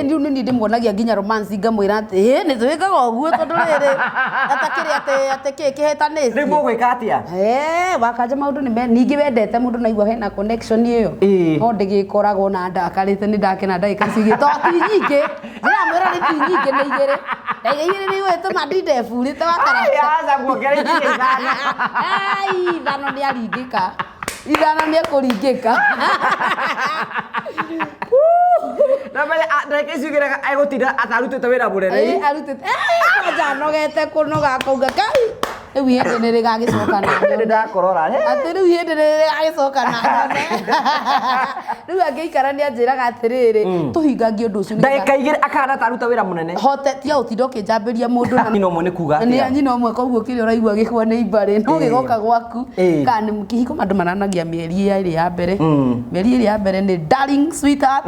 Rĩu nĩ niĩ ndĩmuonagia nginya romance ngamwĩra atĩ ĩ nĩ twĩkaga ũguo tondũ rĩrĩ atakĩrĩ atĩ atĩ kĩ Rĩu kĩhĩtanĩtie. Mũgwĩka atĩa? Eh, wakanja maũndũ nĩ me ningĩ wendete mũndũ naigua hena connection ĩyo. No ndĩgĩkoragwo na ndakarĩte nĩ ndakena ndagĩka ici igĩrĩ to ti nyingĩ, ndĩramwĩra nĩ ti nyingĩ, nĩ igĩrĩ, ndagĩka igĩrĩ nĩ igũgĩtũma ndinde burĩte wakarata. Aca muongerere ikinya ithano. Ai, ithano nĩ aringĩka, ithano nĩ ekũringĩka. Na menya ndagĩka icio igĩrĩ egũtinda atarutĩte wĩra mũnene. Ĩ, arutĩte Eh, kwanja anogete kũnoga akauga kai rĩu ihĩndĩ nĩ rĩgagĩcoka na Nĩ nyone. ndakorora. Atĩ rĩu ihĩndĩ nĩ rĩgagĩcoka na nyone. Rĩu angĩikara nĩ anjĩraga atĩrĩrĩ, tũhingangie ũndũ ũcio nĩgetha Ndagĩka igĩrĩ akahana ta aruta wĩra mũnene. Hote tiga gũtinda ũkĩnjambĩria mũndũ na Nyina ũmwe nĩ kuga nĩ atĩa? Nyina ũmwe, koguo kĩrĩa ũraigua gĩkwa nĩ imbarĩ no gĩgoka gwaku. Kana nĩ kĩhiko andũ mananagia mĩeri ĩrĩ ya mbere. Mĩeri ĩrĩ ya mbere nĩ darling, sweetheart.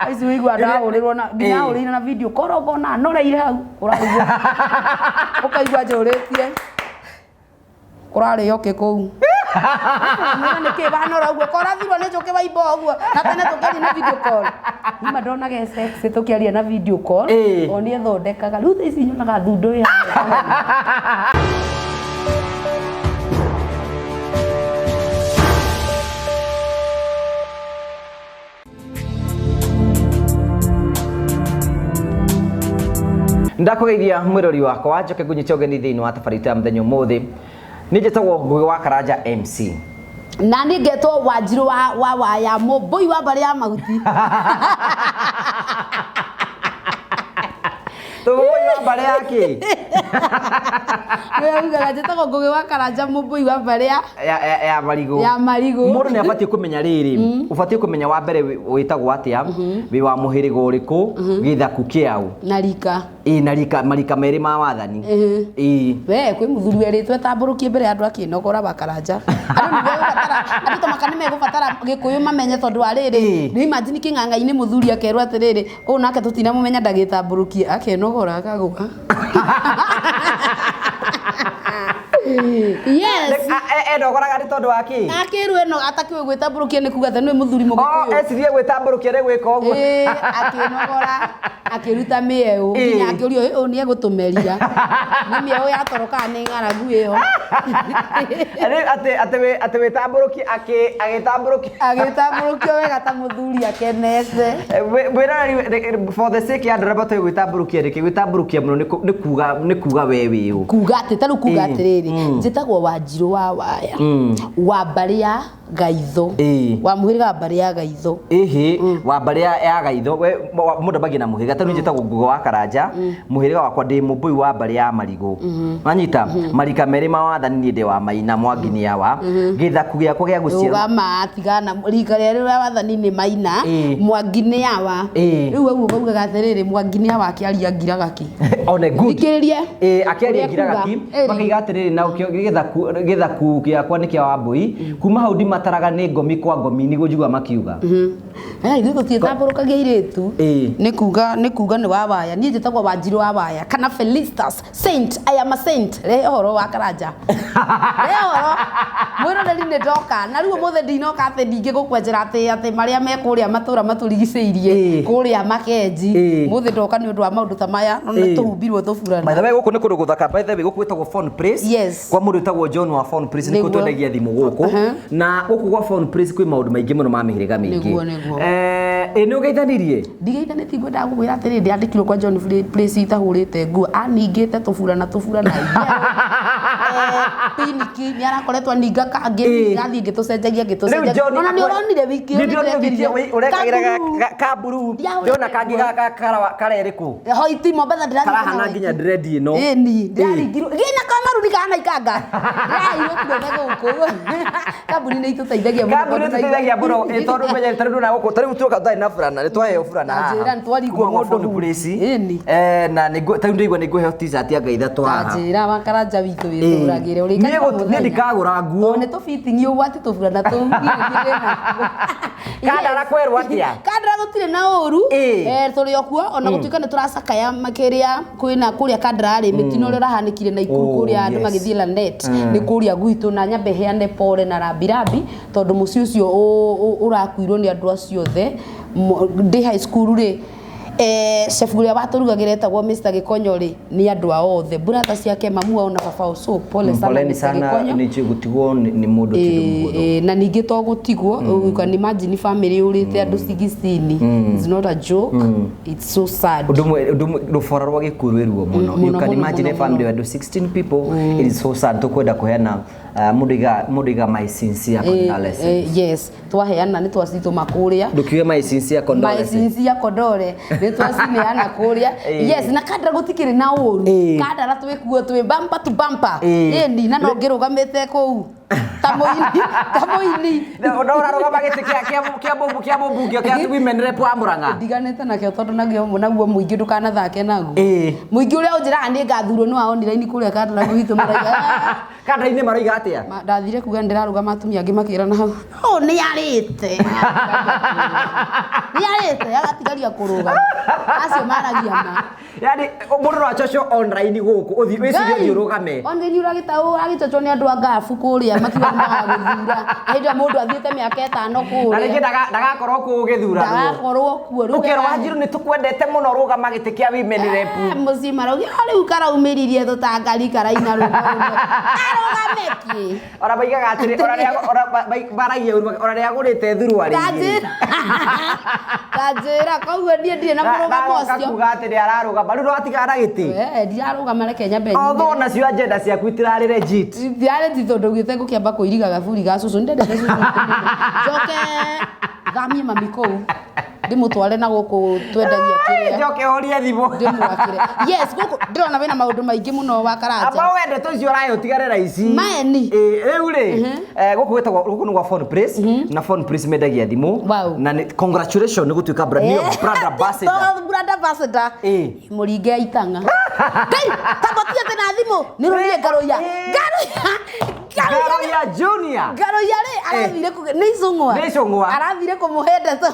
Rĩu ici wĩigua ndahũrĩrwo na nginya ahũrĩire na video call, ũkona noreire hau ũraigua ũkaigua njũrĩtie kũrarĩo kĩ kũu. Mwĩra nĩkĩ wanora ũguo korathirwo nĩ njũkĩ waimba ũguo na tene tũkĩaria na video call. Nima ndonaga e sexy tũkĩaria na video call. O nĩ ethondekaga rĩu thaa ici nyonaga thundo ĩ haha. Ndakũgeithia mwĩrori wakwa, njoke ngũnyite ũgeni thĩinĩ wa tabarĩra ya mũthenya ũmũthĩ. Nĩ njĩtagwo Ngũgĩ wa Karanja MC. Na niĩ ngetwo Wanjirũ wa waya mũmbũi wa mbarĩ ya mahuti. Tũmũmbũi wa mbarĩ ya kĩ? Nĩwe ugaga njĩtagwo Ngũgĩ wa Karanja mũmbũi wa mbarĩ ya ya marigũ. Ya marigũ. Mũndũ nĩ abatiĩ kũmenya rĩrĩ, ũbatiĩ kũmenya wa mbere wĩtagwo atĩa, wĩ wa mũhĩrĩga ũrĩkũ, gĩthaku kĩaũ. Na rika. Ĩ, na rika, marika merĩ ma wathani. Ĩ. We kwĩ mũthuri werĩtwo etambũrũkie mbere ya andũ akĩnogora wa Karanja. Andũ nĩ megũbatara, andũ ta maka nĩ megũbatara gĩkũyũ mamenye tondũ wa rĩrĩ, nĩ imagine kĩng'ang'a-inĩ mũthuri akerwo atĩrĩrĩ, ũyũ nake tũtinamũmenya ndagĩtambũrũkie, akenogora akagũa. Yes. Enogoraga nĩ tondũ wa kĩ? Akĩrwo ĩno atakĩũĩ gwĩtambũrũkia nĩ kuga atĩ nĩ mũthuri Oh, mũgĩkũyũ. ecirie gwĩtambũrũkia nĩ gwĩka ũguo. Ĩĩ, akĩnogora akĩruta mĩeũ nginya akĩũrio, "Ĩ, ũyũ nĩ egũtũmeria nĩ mĩeũ yatorokaga nĩ ng'aragu ĩyo." Rĩu atĩ wĩtambũrũkie agĩtambũrũkia. Agĩtambũrũkio wega ta mũthuri akenete. Mwĩroreri, for the sake ya andũ arĩa matoĩ gwĩtambũrũkia nĩkĩ, gwĩtambũrũkia mũno nĩ kuga we wĩ ũ. Kuga atĩ ta rĩu kuga atĩrĩrĩ, njĩtagwo Wanjirũ wa Waya wa mbarĩ ya Gaitho, wa mũhĩrĩga wa mbarĩ ya Gaitho. Ĩhĩ, wa mbarĩ ya Gaitho. We mũndũ ambagia na mũhĩrĩga. Ta rĩu njĩtagwo Ngũgĩ wa Karanja, mũhĩrĩga wakwa ndĩ mũmbũi wa mbarĩ ya marigũ. Wanyita marika merĩ ma wathani, niĩ ndĩ wa Maina Mwangi nĩ awa gĩthaku gĩakwa gĩa gũciarwo. Rũgama tigana rika rĩrĩa rĩa wathani nĩ Maina. Mwangi nĩ awa. Rĩu ũguo baugaga atĩrĩrĩ, Mwangi nĩ awa akĩaria ngiraga ki. One good. Thikĩrĩrie. Ĩĩ, akĩaria Ũrĩa ngiraga kuga. ki. Makaiga atĩrĩrĩ, na gĩthaku gĩakwa nĩ kĩa Wambũi, kuma hau ndimataraga nĩ ngomi kwa ngomi, nĩguo njiguaga makiuga. Eh, ithuĩ tũtiĩtambũrũkagia airĩtu. Nĩ kuga nĩ wa Waya. Niĩ njĩtagwo Wanjirũ wa Waya kana Felistas Saint. I am a saint. Rehe ũhoro wa Karanja, rehe ũhoro mwĩroreri. Nĩ ndoka na rĩu ũmũthĩ ndinoka atĩ ningĩ gũkwenjera atĩ marĩa me kũrĩa matũra matũrigicĩirie kũrĩa Makenji. Mũthĩ ndoka nĩ ũndũ wa maũndũ ta maya no nĩ tũhumbirwo tũburana. By the way, gũkũ nĩ kũndũ gũthaka. By the way, gũkũ gwĩtagwo Phone Place. Kwa mũndũ wĩtagwo John wa Phone Place nĩkuo twendagia thimũ gũkũ. Na gũkũ gwa Phone Place kwĩ maũndũ maingĩ mũno ma mĩhĩrĩga mĩingĩ. Nĩguo. Ĩ nĩ ũgeithanirie? Ndigeithanĩtie, ngwendaga gũkwĩra atĩrĩrĩ, ndĩandĩkirwo kwa John Place itahũrĩte nguo, aningĩte tũburana tũburana piniki nĩ arakoretwo aninga kangĩ. Ndathiĩ ngĩtũcenjagia Rĩu ngĩtũcenjagia John ona nĩ ũronire wiki Nĩ ĩyo ndĩronire wiki ĩyo ũrekagĩra ka blue. Ndiahũrĩte Ndĩrona kangĩ nguo. karerĩkũ? Hoiti Mombatha ndĩrathiĩ. Karahana nginya dread ĩno. Ĩni ndĩraringirwo gĩna kamaruni kahana ikanga ndĩraheirwo tuothe gũkũ. Kambuni nĩ itũteithagia mũno. Kambuni tondũ ĩtũteithagia mũno, tondũ menye ta rĩu na gũkũ ta rĩu tuoka tũtarĩ na burana, nĩ twaheo burana Na haha. njĩra nĩ twaringwo Kuma gwa mũndũ Phone hundi. Place. Ĩni. Na ta rĩu ndĩraigua nĩ ngũheo t-shirt ya Ngai ithatũ haha. Njĩra wa Karanja witũ wĩ. Ũkĩgũragĩre, ũrĩkagia Niĩ o mũthenya. Niĩ ndikagũra nguo. Tondũ nĩ tũbitingi ũguo atĩ tũburana tũu Kandara kwerwo atĩa? Kandara gũtirĩ na ũru. Tũrĩ o kuo ona gũtuĩka nĩ tũracakaya makĩria kwĩna kũrĩa Kandara rĩ, mĩtino ũrĩa ũrahanĩkire na Ikuru kũrĩa andũ magĩthiĩ Lanet nĩ kũrĩa gwitũ, na nyambe heane pole na rambirambi tondũ mũciĩ ũcio ũrakuirwo nĩ andũ acio othe. Ndĩ high school rĩ, chef ũrĩa watũrugagĩra etagwo Mr. Gĩkonyo rĩ, nĩ andũ ao othe, brother ciake, mamu wao na baba wao, so pole sana. Poleni Mr. sana. Gĩkonyo. Nĩ gũtigwo nĩ mũndũ ti ũndũ mũhũthũ. Na ningĩ to gũtigwo, you can imagine family yũrĩte andũ 16. It's not a joke, it's so sad. Ũndũ ũmwe, ũndũ ũmwe, rũbora rwa gĩkuũ rwĩ ruo mũno. Mũno, You can mũno, imagine mũno, a family of andũ 16 people. It is so sad. Tũkwenda kũheana, mũndũ iga my sincere condolences. Yes, twaheana nĩ twacitũma kũrĩa. Ndũkiuge my sincere My condolences. sincere condole nĩ twacineana kũrĩa. Yes, na Kandara gũtikĩrĩ na ũru. Kandara twĩkuo, twĩ bumper to bumper. Ĩni na no ngĩrũgamĩte kũu ta mũini, ta mũini. No ũrarũgama gĩtĩ kĩa mũmbunge kĩa women rep wa Murang'a. Ndiganĩte nakĩo tondũ nakĩo naguo mũingĩ ndũkanathake naguo. Mũingĩ ũrĩa ũnjĩraga nĩ ngathurwo nĩ wa online kũrĩa Kandara gwitũ maraiga, "Ah." Kandara-inĩ maroiga atĩa? Ndathire kuga ndĩrarũgama, atumia angĩ makĩrana hau, "Ũũ nĩ arĩte, nĩ arĩte agatigaria kũrũgama." Acio maragia ma. Yani mũndũ no acocwo online gũkũ ũthiĩ wĩcirie ũthiĩ ũrũgame. Online ũragĩta ũragĩcocwo nĩ andũ a ngabu kũrĩa makiuga nĩ magagũthura, na hĩndĩ ĩyo mũndũ athiĩte mĩaka 5 Na kũrĩa. rĩngĩ ndagakorwo kũu gĩthurano. Ndagakorwo kuo rĩu. Ũkerwo, "Wanjiru, nĩ tũkwendete mũno, rũgama gĩtĩ kĩa women rep." Mũciĩ marauga, "Ah, rĩu karaumĩririe tũtangari karaina rwĩmbo rũmwe, arũgame kĩ?" Ona maigaga atĩrĩ, ona rĩa ona maragia ũru, ona rĩa agũrĩte thuruarĩ igĩrĩ. Tanjĩra, tanjĩra, koguo niĩ ndirĩ na mũrũgamo ũcio. Kuga atĩ nĩ ararũgama, rĩu ndũgatigana na gĩtĩ. Ndirarũgama, reke nyambe Although nacio agenda ciaku itirarĩ legit. Ndirarĩ ti tondũ ugĩte ngũkĩamba kũiriga gaburi ga cũcũ, nĩndendete cũcũ mũno. Njoke thamie mami kũu, ndĩmũtware na gũkũ twendagia kĩrĩa. Njoke horie thimũ. Ndĩmwakĩre. Yes, gũkũ ndĩrona wĩna maũndũ maingĩ mũno wa Karanja. Amba wende tũcio ũrahe ũtigane na ici. Maeni. Rĩu rĩ, gũkũ gwĩtagwo, gũkũ nĩ gwa Phone Place, na Phone Place mendagia thimũ. Na congratulations nĩ gũtuĩka brand new brand ambassador. Brand ambassador. Mũringe aitanga Ngai tambatia tena thimũ nĩ rũrie ngaroia ngaroia. Ngaroia Junior. Ngaroia rĩ arathire nĩ icũng'wa. Nĩ icũng'wa. Arathire kũmũhe ndeto.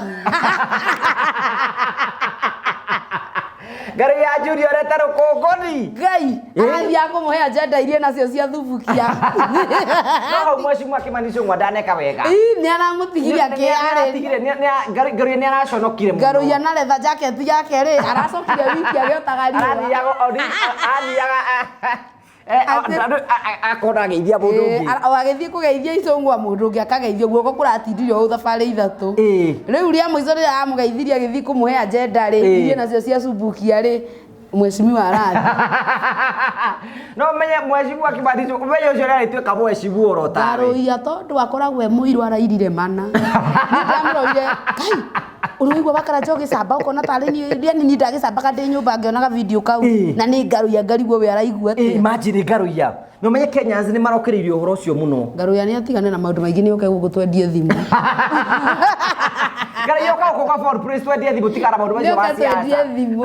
Ngaroia Junior reta rũkũngũni. Ngai arathiaga kũmũhe agenda iria nacio cia thubukia. No hau mheshimiwa Kimani Ichung'wa ndaneka wega. Ii, nĩ aramũtigirie akĩarĩria. Nĩ Ngaroia nĩ araconokire mũno. Ngaroia na leather jacket yake rĩ, aracokire wiki agĩotaga riũa. Arathiaga akona ageithia mũndũ ũngĩ. O agĩthiĩ kũgeithia icũng'wa, mũndũ ũngĩ akageithio, guoko kũratindirio ũũ thabarĩ 3. Rĩu rĩa mũico rĩrĩa aramũgeithirie agĩthiĩ kũmũhe agenda rĩ, iria nacio cia cumbukia rĩ, mheshimiwa arathiĩ. No menye mheshimiwa Kimani Ichung'wa, ũmenye ũcio ũrĩa arĩtuĩka mheshimiwa oro tawe. Ngaroia tondũ akoragwo e mũirũ arairire mana. Niĩ ndamũrorire, Ngai, ũraigua Wakaranja ũgĩcamba ũkona tarĩ niĩ, yani niĩ ndagĩcambaga ndĩ nyũmba ngĩonaga video kau. Na nĩ Ngaroia ngarigwo we araigua atĩa. Imagine Ngaroia. No menye Kenyans nĩ marokĩrĩirie ũhoro ũcio mũno. Ngaroia nĩ atigane na maũndũ maingĩ, nĩ oke gũkũ twendie thimũ. Ngaroia ũka gũkũ gwa Phone Place twendie thimũ, tigana maũndũ macio ma Nĩ oke twendie siasa. thimũ.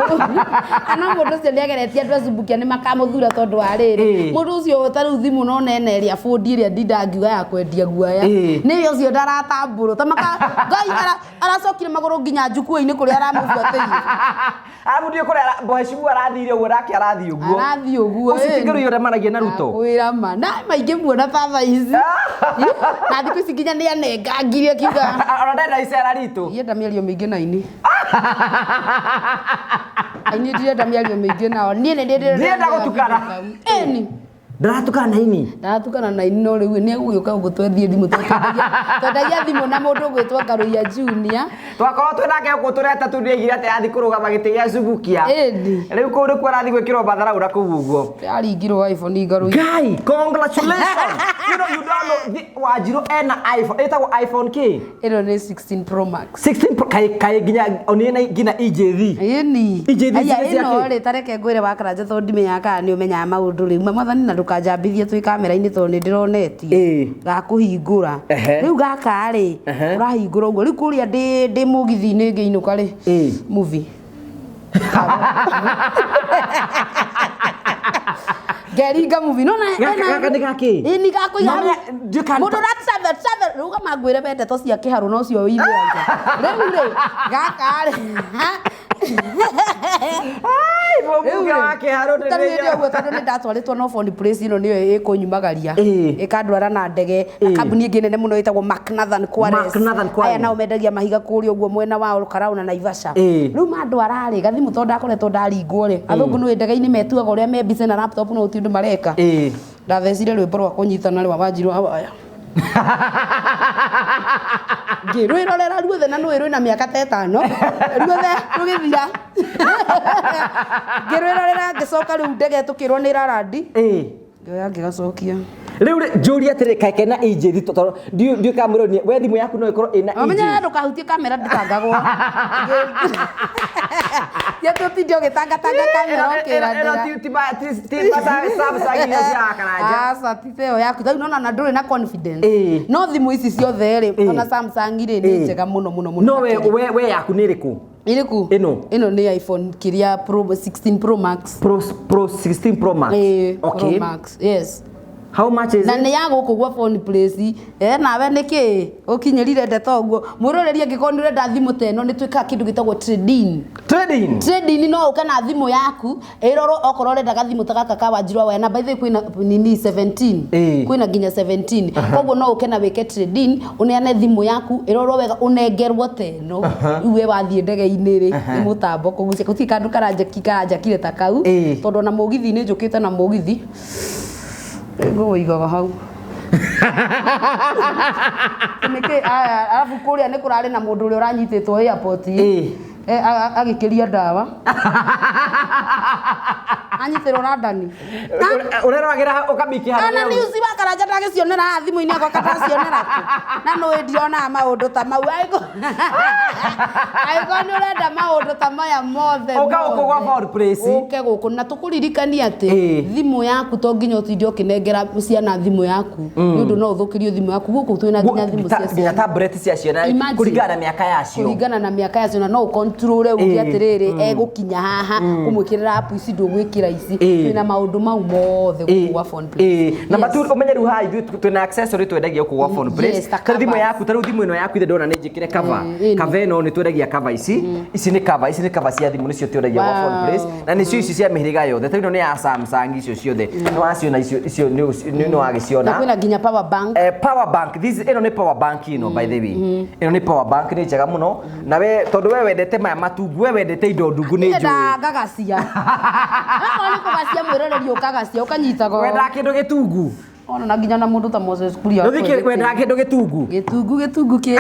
Ana mũndũ ũcio nĩ ageretie andũ a Cumbukia nĩ makamũthura tondũ wa rĩrĩ. Mũndũ ũcio ta rĩu thimũ no nene ĩrĩa bũndi ĩrĩa ndinda ngiuga ya kwendia guoya. Nĩ ũcio ndaratambũrwo. Ta maka Ngai aracokire magũrũ nginya njukua-inĩ kũrĩa aramũbuatĩire. Aramũthiĩ kũrĩa mheshimiwa arathire ũguo nake arathiĩ ũguo. Arathiĩ ũguo, Ũcio ti ĩni. Ngaroia ũrĩa maragia na Ruto. Kwĩra ma. Na maingĩ muona baba ici. Na thikũ ici nginya nĩ anengangire akiuga. Ona ndarĩ na icera ritũ. Ndienda mĩario mĩingĩ na ini. Aini ndirenda mĩario mĩingĩ nao. Niĩ nĩ ndĩrenda Ndienda gũtukana. Ĩni. Ndaratukana na ini. Ndaratukana na ini, no rĩu nĩ egũgĩũka gũkũ twendie thimũ, twendagia thimũ na mũndũ ũgwĩtwo Ngaroia Junior. Twakorwo twĩ nake gũkũ tũrĩ atatũ, nĩ aigire atĩ athiĩ kũrũgama gĩtĩ gĩa Subukia. Ĩni. Rĩu kũu nĩkuo arathiĩ gwĩkĩrwo matharau na kũu ũguo. Aringirwo iPhone Ngaroia. Guy, congratulations. You know, you don't know, Wanjiru ena iPhone, ĩtagwo iPhone K. Ĩno nĩ 16 Pro Max. 16 Pro, kaĩ nginya onĩ na nginya EJV. Ĩni. EJV Aya, cirĩ cia ĩno kĩ? rĩ, ta reke ngwĩre Wakaranja tondũ ndimenyaga kana nĩ ũmenyaga maũndũ rĩu. Mwathani na ndũkanjambithie twĩ kamera-inĩ tondũ nĩ ndĩronetio. Gakũhingũra. Rĩu gaka rĩ, ũrahingũra ũguo. Rĩu kũrĩa ndĩ mũgithi-inĩ ngĩinũka rĩ. Movie. Ngeringa movie no na Gaka nĩ gakĩ? Ĩ ni gakũiga Na hau. ndiũĩ kana- Mũndũ ũra travel travel rũgama ngwĩre we ndeto cia kĩharũ no cio withe anja. Rĩu rĩ gaka rĩ. Ai, mũmbunge wa kĩharũ nĩ Tarĩu ũguo tondũ nĩ ndatwarĩtwo no phone place ĩno nĩyo ĩkũnyumagaria Ĩĩ. ĩkandwara na ndege na Ĩĩ. kambuni ĩngĩ nene mũno ĩtagwo McNathan Quarries. McNathan Quarries. Aya nao mendagia mahiga kũrĩa ũguo mwena wa Olkalau na Naivasha. Ĩĩ. Rĩu mandwara rĩ gathimũ tondũ ndakoretwo ndaringwo rĩ athũngũ nĩ ndege-inĩ metuaga ũrĩa me busy na laptop no gũtirĩ ũndũ mareka. Ĩĩ. Ndathecire rwĩmbo rwa kũnyitana rwa Wanjiru wa Waya. Ngĩrwĩrorera ruothe na nũĩ rwĩna mĩaka ta ĩtano ruothe rũgĩthira. Ngĩrwĩrorera ngĩcoka rĩu ndege tũkĩrwo nĩ ĩrarandi Ĩĩ. ngĩoya ngĩgacokia. Rĩu rĩ njũrie atĩrĩ kaĩ kena injĩri tondũ ndiũĩ kana mwĩrori we thimũ yaku no ĩkorwo ĩna Ũmenye injĩri. ndũkahutie kamera ndĩtangagwo. Gĩa tũtinde ũgĩtangatanga kamera Ĩno ũkĩrandĩra. ti Samsung iria cia Karanja. Aca ti ta ĩyo yaku. Rĩu nona na ndũrĩ na confidence. Ĩĩ. No thimũ ici ciothe rĩ Ĩĩ. ona Samsung rĩ nĩ Ĩĩ. njega mũno mũno mũno. No we makĩria. we yaku nĩ ĩrĩkũ? Ĩrĩkũ? Ĩno. Ĩno nĩ iPhone kĩrĩa Pro 16 Pro Max. Pro 16 Pro Max. Ĩĩ, Okay. Pro Max. Yes. How much is Na it? nĩ ya gũkũ gwa phone place. Nawe nĩkĩ ũkinyĩrire ndeto ũguo mwĩroreri angĩkorwo nĩ ũrenda thimũ ta ĩno nĩ twĩkaga kĩndũ gĩtagwo trade-in. Trading. Trade-in no ũke na thimũ yaku ĩrorwo okorwo ũrenda gathimũ ta gaka ka Wanjiru wa Waya na by the way kwĩna nini 17 Ĩĩ. kwĩna nginya 17 koguo no ũke na wĩke trade-in ũneane thimũ yaku ĩrorwo wega ũnengerwo ta ĩno rĩu we wathiĩ ndege-inĩ rĩ nĩ mũtambo kũgucia gũtirĩ kandũ karanjaki karanjakire ta kau Ĩĩ. tondũ ona mũgithi-inĩ njũkĩte na mũgithi ngũwĩigaga hau nĩkĩ aya arabu kũrĩa nĩ kũrarĩ na mũndũ ũrĩa ũranyitĩtwo airport Ĩĩ. Agĩkĩria ndawa anyitĩrwo London. Ũreroragĩra ũkamikia Ana news wa Karanja ndagĩcionera haha thimũ-inĩ yakwa katacionera kũ na nũĩ ndionaga maũndũ ta mau angĩkorwo nĩ ũrenda maũndũ ta maya mothe Ũka gũkũ gwa mothe, Phone Place. ũke gũkũ na tũkũririkanie atĩ Ĩĩ. thimũ yaku to nginya ũtinde ũkĩnengera ciana thimũ yaku nĩ ũndũ no ũthũkĩrio thimũ yaku gũkũ twĩna nginya thimũ cia nginya ciana tablet cia ciana Imagine. kũringana na mĩaka yacio. Kũringana na mĩaka yacio na no ũcontrol uge Ĩĩ. atĩrĩrĩ egũkinya haha ũmwĩkĩrĩra app ici ndũgwĩkĩra ici Ĩĩ. twĩna maũndũ mau mothe gũkũ gwa Phone Place. Namba Yes. tu ũmenye rĩu haha ithuĩ twĩna accessory twendagia gũkũ gwa Phone Place. Yes, ta Ta rĩu thimũ covers. yaku ta rĩu thimũ ĩno yaku ithe ndona nĩ njĩkĩre cover. Ĩĩ, ĩni. Cover ĩno nĩ twendagia cover ici. Ici nĩ cover, ici nĩ cover cia thimũ nĩcio twendagia gwa Phone Wow. Place. Na nĩcio ici cia mĩhĩrĩga yothe. Ta ĩno nĩ ya Samsung icio ciothe. Nĩ waciona icio icio nĩ Na wagĩciona. kwĩna nginya power bank. Power bank this ĩno nĩ power bank ĩno by the way ĩno nĩ power bank nĩ njega mũno na we tondũ we wendete maya matungu we wendete indo ndungu nĩ njũĩ Nyendaga ngagacia akorwo nĩ kũgacia mwĩroreri ũkagacia ũkanyitaga wendaga kĩndũ gĩtungu ona na nginya na mũndũ ta Moses Kuria Rũthiki wendaga kĩndũ gĩtungu gĩtungu gĩtungu kĩ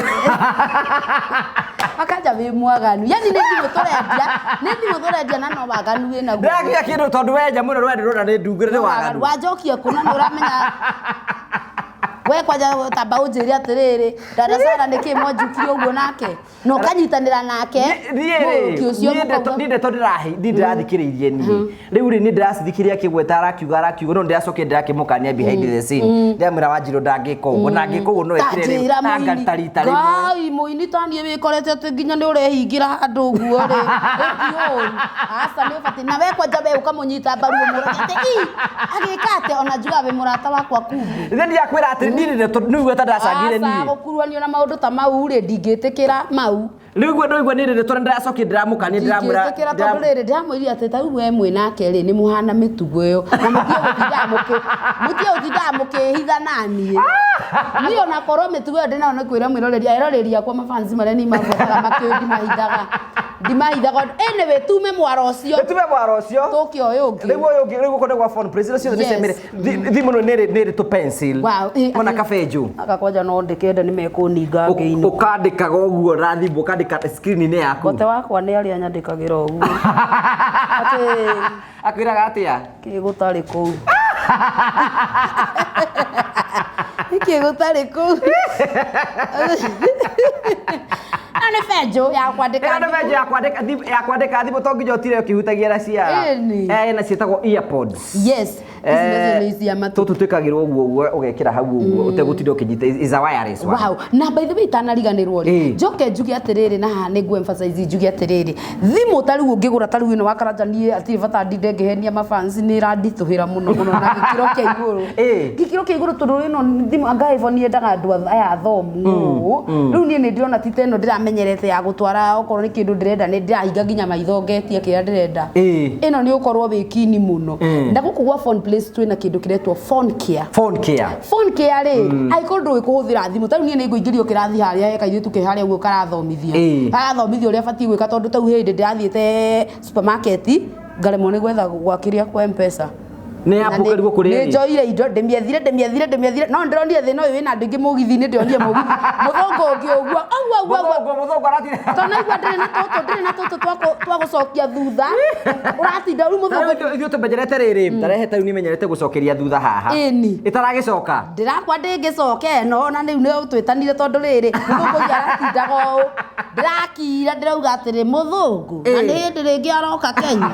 akanja wĩ mwaganu yani nĩ thimũ tũrendia nĩ thimũ tũrendia na no waganu wĩ naguo ndĩrakiuga kĩndũ tondũ we nyamũ ĩno rwenda rũra nĩ ndungu nĩ waganu wanjokia kũna nĩ ũramenya we kwanja tamba ũnjĩre atĩrĩrĩ dada Sara nĩkĩ mwanjukire ũguo nake na ũkanyitanĩra nake niĩ mũũki ũcio rĩ mũkauga niĩ ndeto niĩ ndĩrathikĩrĩirie niĩ rĩu rĩ niĩ ndĩracithikĩrĩria akĩgweta arakiuga arakiuga no ndĩracokia ndĩrakĩmũkania behind the scene ndĩramwĩra Wanjirũ ndangĩka ũguo na angĩka ũguo no ekire rĩu Tanjĩra anga mũini. ta rita rĩmwe Ngai mũini taniĩ wĩkorete atĩ nginya nĩ ũrehingĩra handũ ũguo rĩ ĩti ũru aca nĩ ũbatiĩ na we kwanja we ũkamũnyita mbaru ũmũragia atĩ ii agĩka atĩa ona njugaga wĩ mũrata wakwa kumbe Rĩrĩa ndiakwĩra atĩ niĩ ndeto nĩ igweta ndacangire Aca niĩ gũkuruanio na maũndũ ta mau rĩ ndingĩtĩkĩra mau rĩu guo ndũigua nĩ ndeto ndĩracokia ndĩramũkania ndĩramwĩra ndingĩtĩkĩra tondũ rĩrĩ ndĩramwĩrire atĩ ta rĩu we mwĩ nake rĩ nĩ mũhana mĩtugo ĩyo na mũtige gũtindaga mũkĩhitha naniĩ niĩ ona korwo mĩtugo ĩyo ndĩnayo nĩ kwĩra mwĩroreri eroreri akwa mafansi marĩa niĩ mabuataga makĩũĩ ndimahithaga ndimahithaga anyway tume mwaro ũcio tume mwaro ũcio tũke ũyũ ũngĩ rĩu ũyũ ũngĩ rĩu gũkũ nĩ gwa Phone Place icio ciothe nĩ cia Yes. mĩrĩ thimũ ĩno nĩ ĩrĩ tũ pencil Wow, ona kabenjũ aka kwanja no ndĩkende nĩ mekũninga ngĩinũ ũkandĩkaga ũguo na thimũ ũkandĩka screen-inĩ yaku gote wakwa nĩ arĩa nyandĩkagĩra ũguo atĩ akwĩraga atĩa kĩ gũtarĩ kũu nĩkĩ gũtarĩ kũu Ĩno nĩ benjũ ya kwandĩka. Ĩno nĩ benjũ ya kwandĩka thimũ to nginya ũtire ũkĩhutagia na ciara. Ĩni. Na ciĩtagwo earpods. Yes, ici nacio nĩ cia matũ. Tũtũ twĩkagĩrwo ũguo ũguo ũgekĩra hau ũguo ũtegũtinda ũkĩnyita, is a wireless one. Wow. Na by the way itanariganĩrwo rĩ, njoke njuge atĩrĩrĩ, na haha nĩ ngũ emphasize njuge atĩrĩrĩ, thimũ ta rĩu ũngĩgũra ta rĩu ĩno wa Karanja, niĩ atirĩ bata ndinde ngĩhenia mafans, nĩ ĩranditũhĩra mũno mũno na gĩkĩro kĩa igũrũ. Gĩkĩro kĩa igũrũ, tondũ ĩno thimũ anga iPhone yendaga andũ aya athomu ũũ. Rĩu niĩ nĩ ndĩrona ti ta ĩno ndĩramenyerete ya gũtwara, okorwo nĩ kĩndũ ndĩrenda nĩ ndĩrahinga nginya maitho ngetia kĩrĩa ndĩrenda. Ĩno nĩ ũkorwo wĩ kini mũno. Na gũkũ gwa Phone Place twĩna kĩndũ kĩretwo phone care. Phone care. Phone care rĩ, angĩkorwo ndũĩ kũhũthĩra thimũ, ta rĩu niĩ nĩ ngũingĩrio kĩrathi harĩa he kairĩtu ke harĩa ũguo karathomithio. Karathomithio ũrĩa batiĩ gwĩka, tondũ ta rĩu hĩndĩ ndĩrathiĩte supermarket ngaremwo nĩ gwetha gwa kĩrĩa kwa M-Pesa. Nĩ app ũkarigwo kũrĩa Nĩ ĩrĩ. njoire indo, ndĩmĩethire, ndĩmĩethire, ndĩmĩethire, no ndĩronire thĩna ũyũ wĩna andũ aingĩ mũgithi-inĩ, ndĩronire mũgithi mũthũngũ ũngĩ ũguo ũguo ũguo ũguo. Mũthũngũ aratinda. Tondũ naigua ndĩrĩ na tũtũ, ndĩrĩ na tũtũ twa gũcokia thutha, ũratinda rĩu mũthũngũ. Ithuĩ tũmenyerete rĩrĩ, tarehe ta rĩu nĩmenyerete gũcokeria thutha haha. Ĩni. Ĩtaragĩcoka. Ndĩrakwa ndĩngĩcoka ĩno, na rĩu nĩ twĩtanire, tondũ rĩrĩ mũthũngũ ũcio aratindaga ũũ, ndĩrakira ndĩrauga atĩrĩ mũthũngũ na nĩ hĩndĩ rĩngĩ aroka Kenya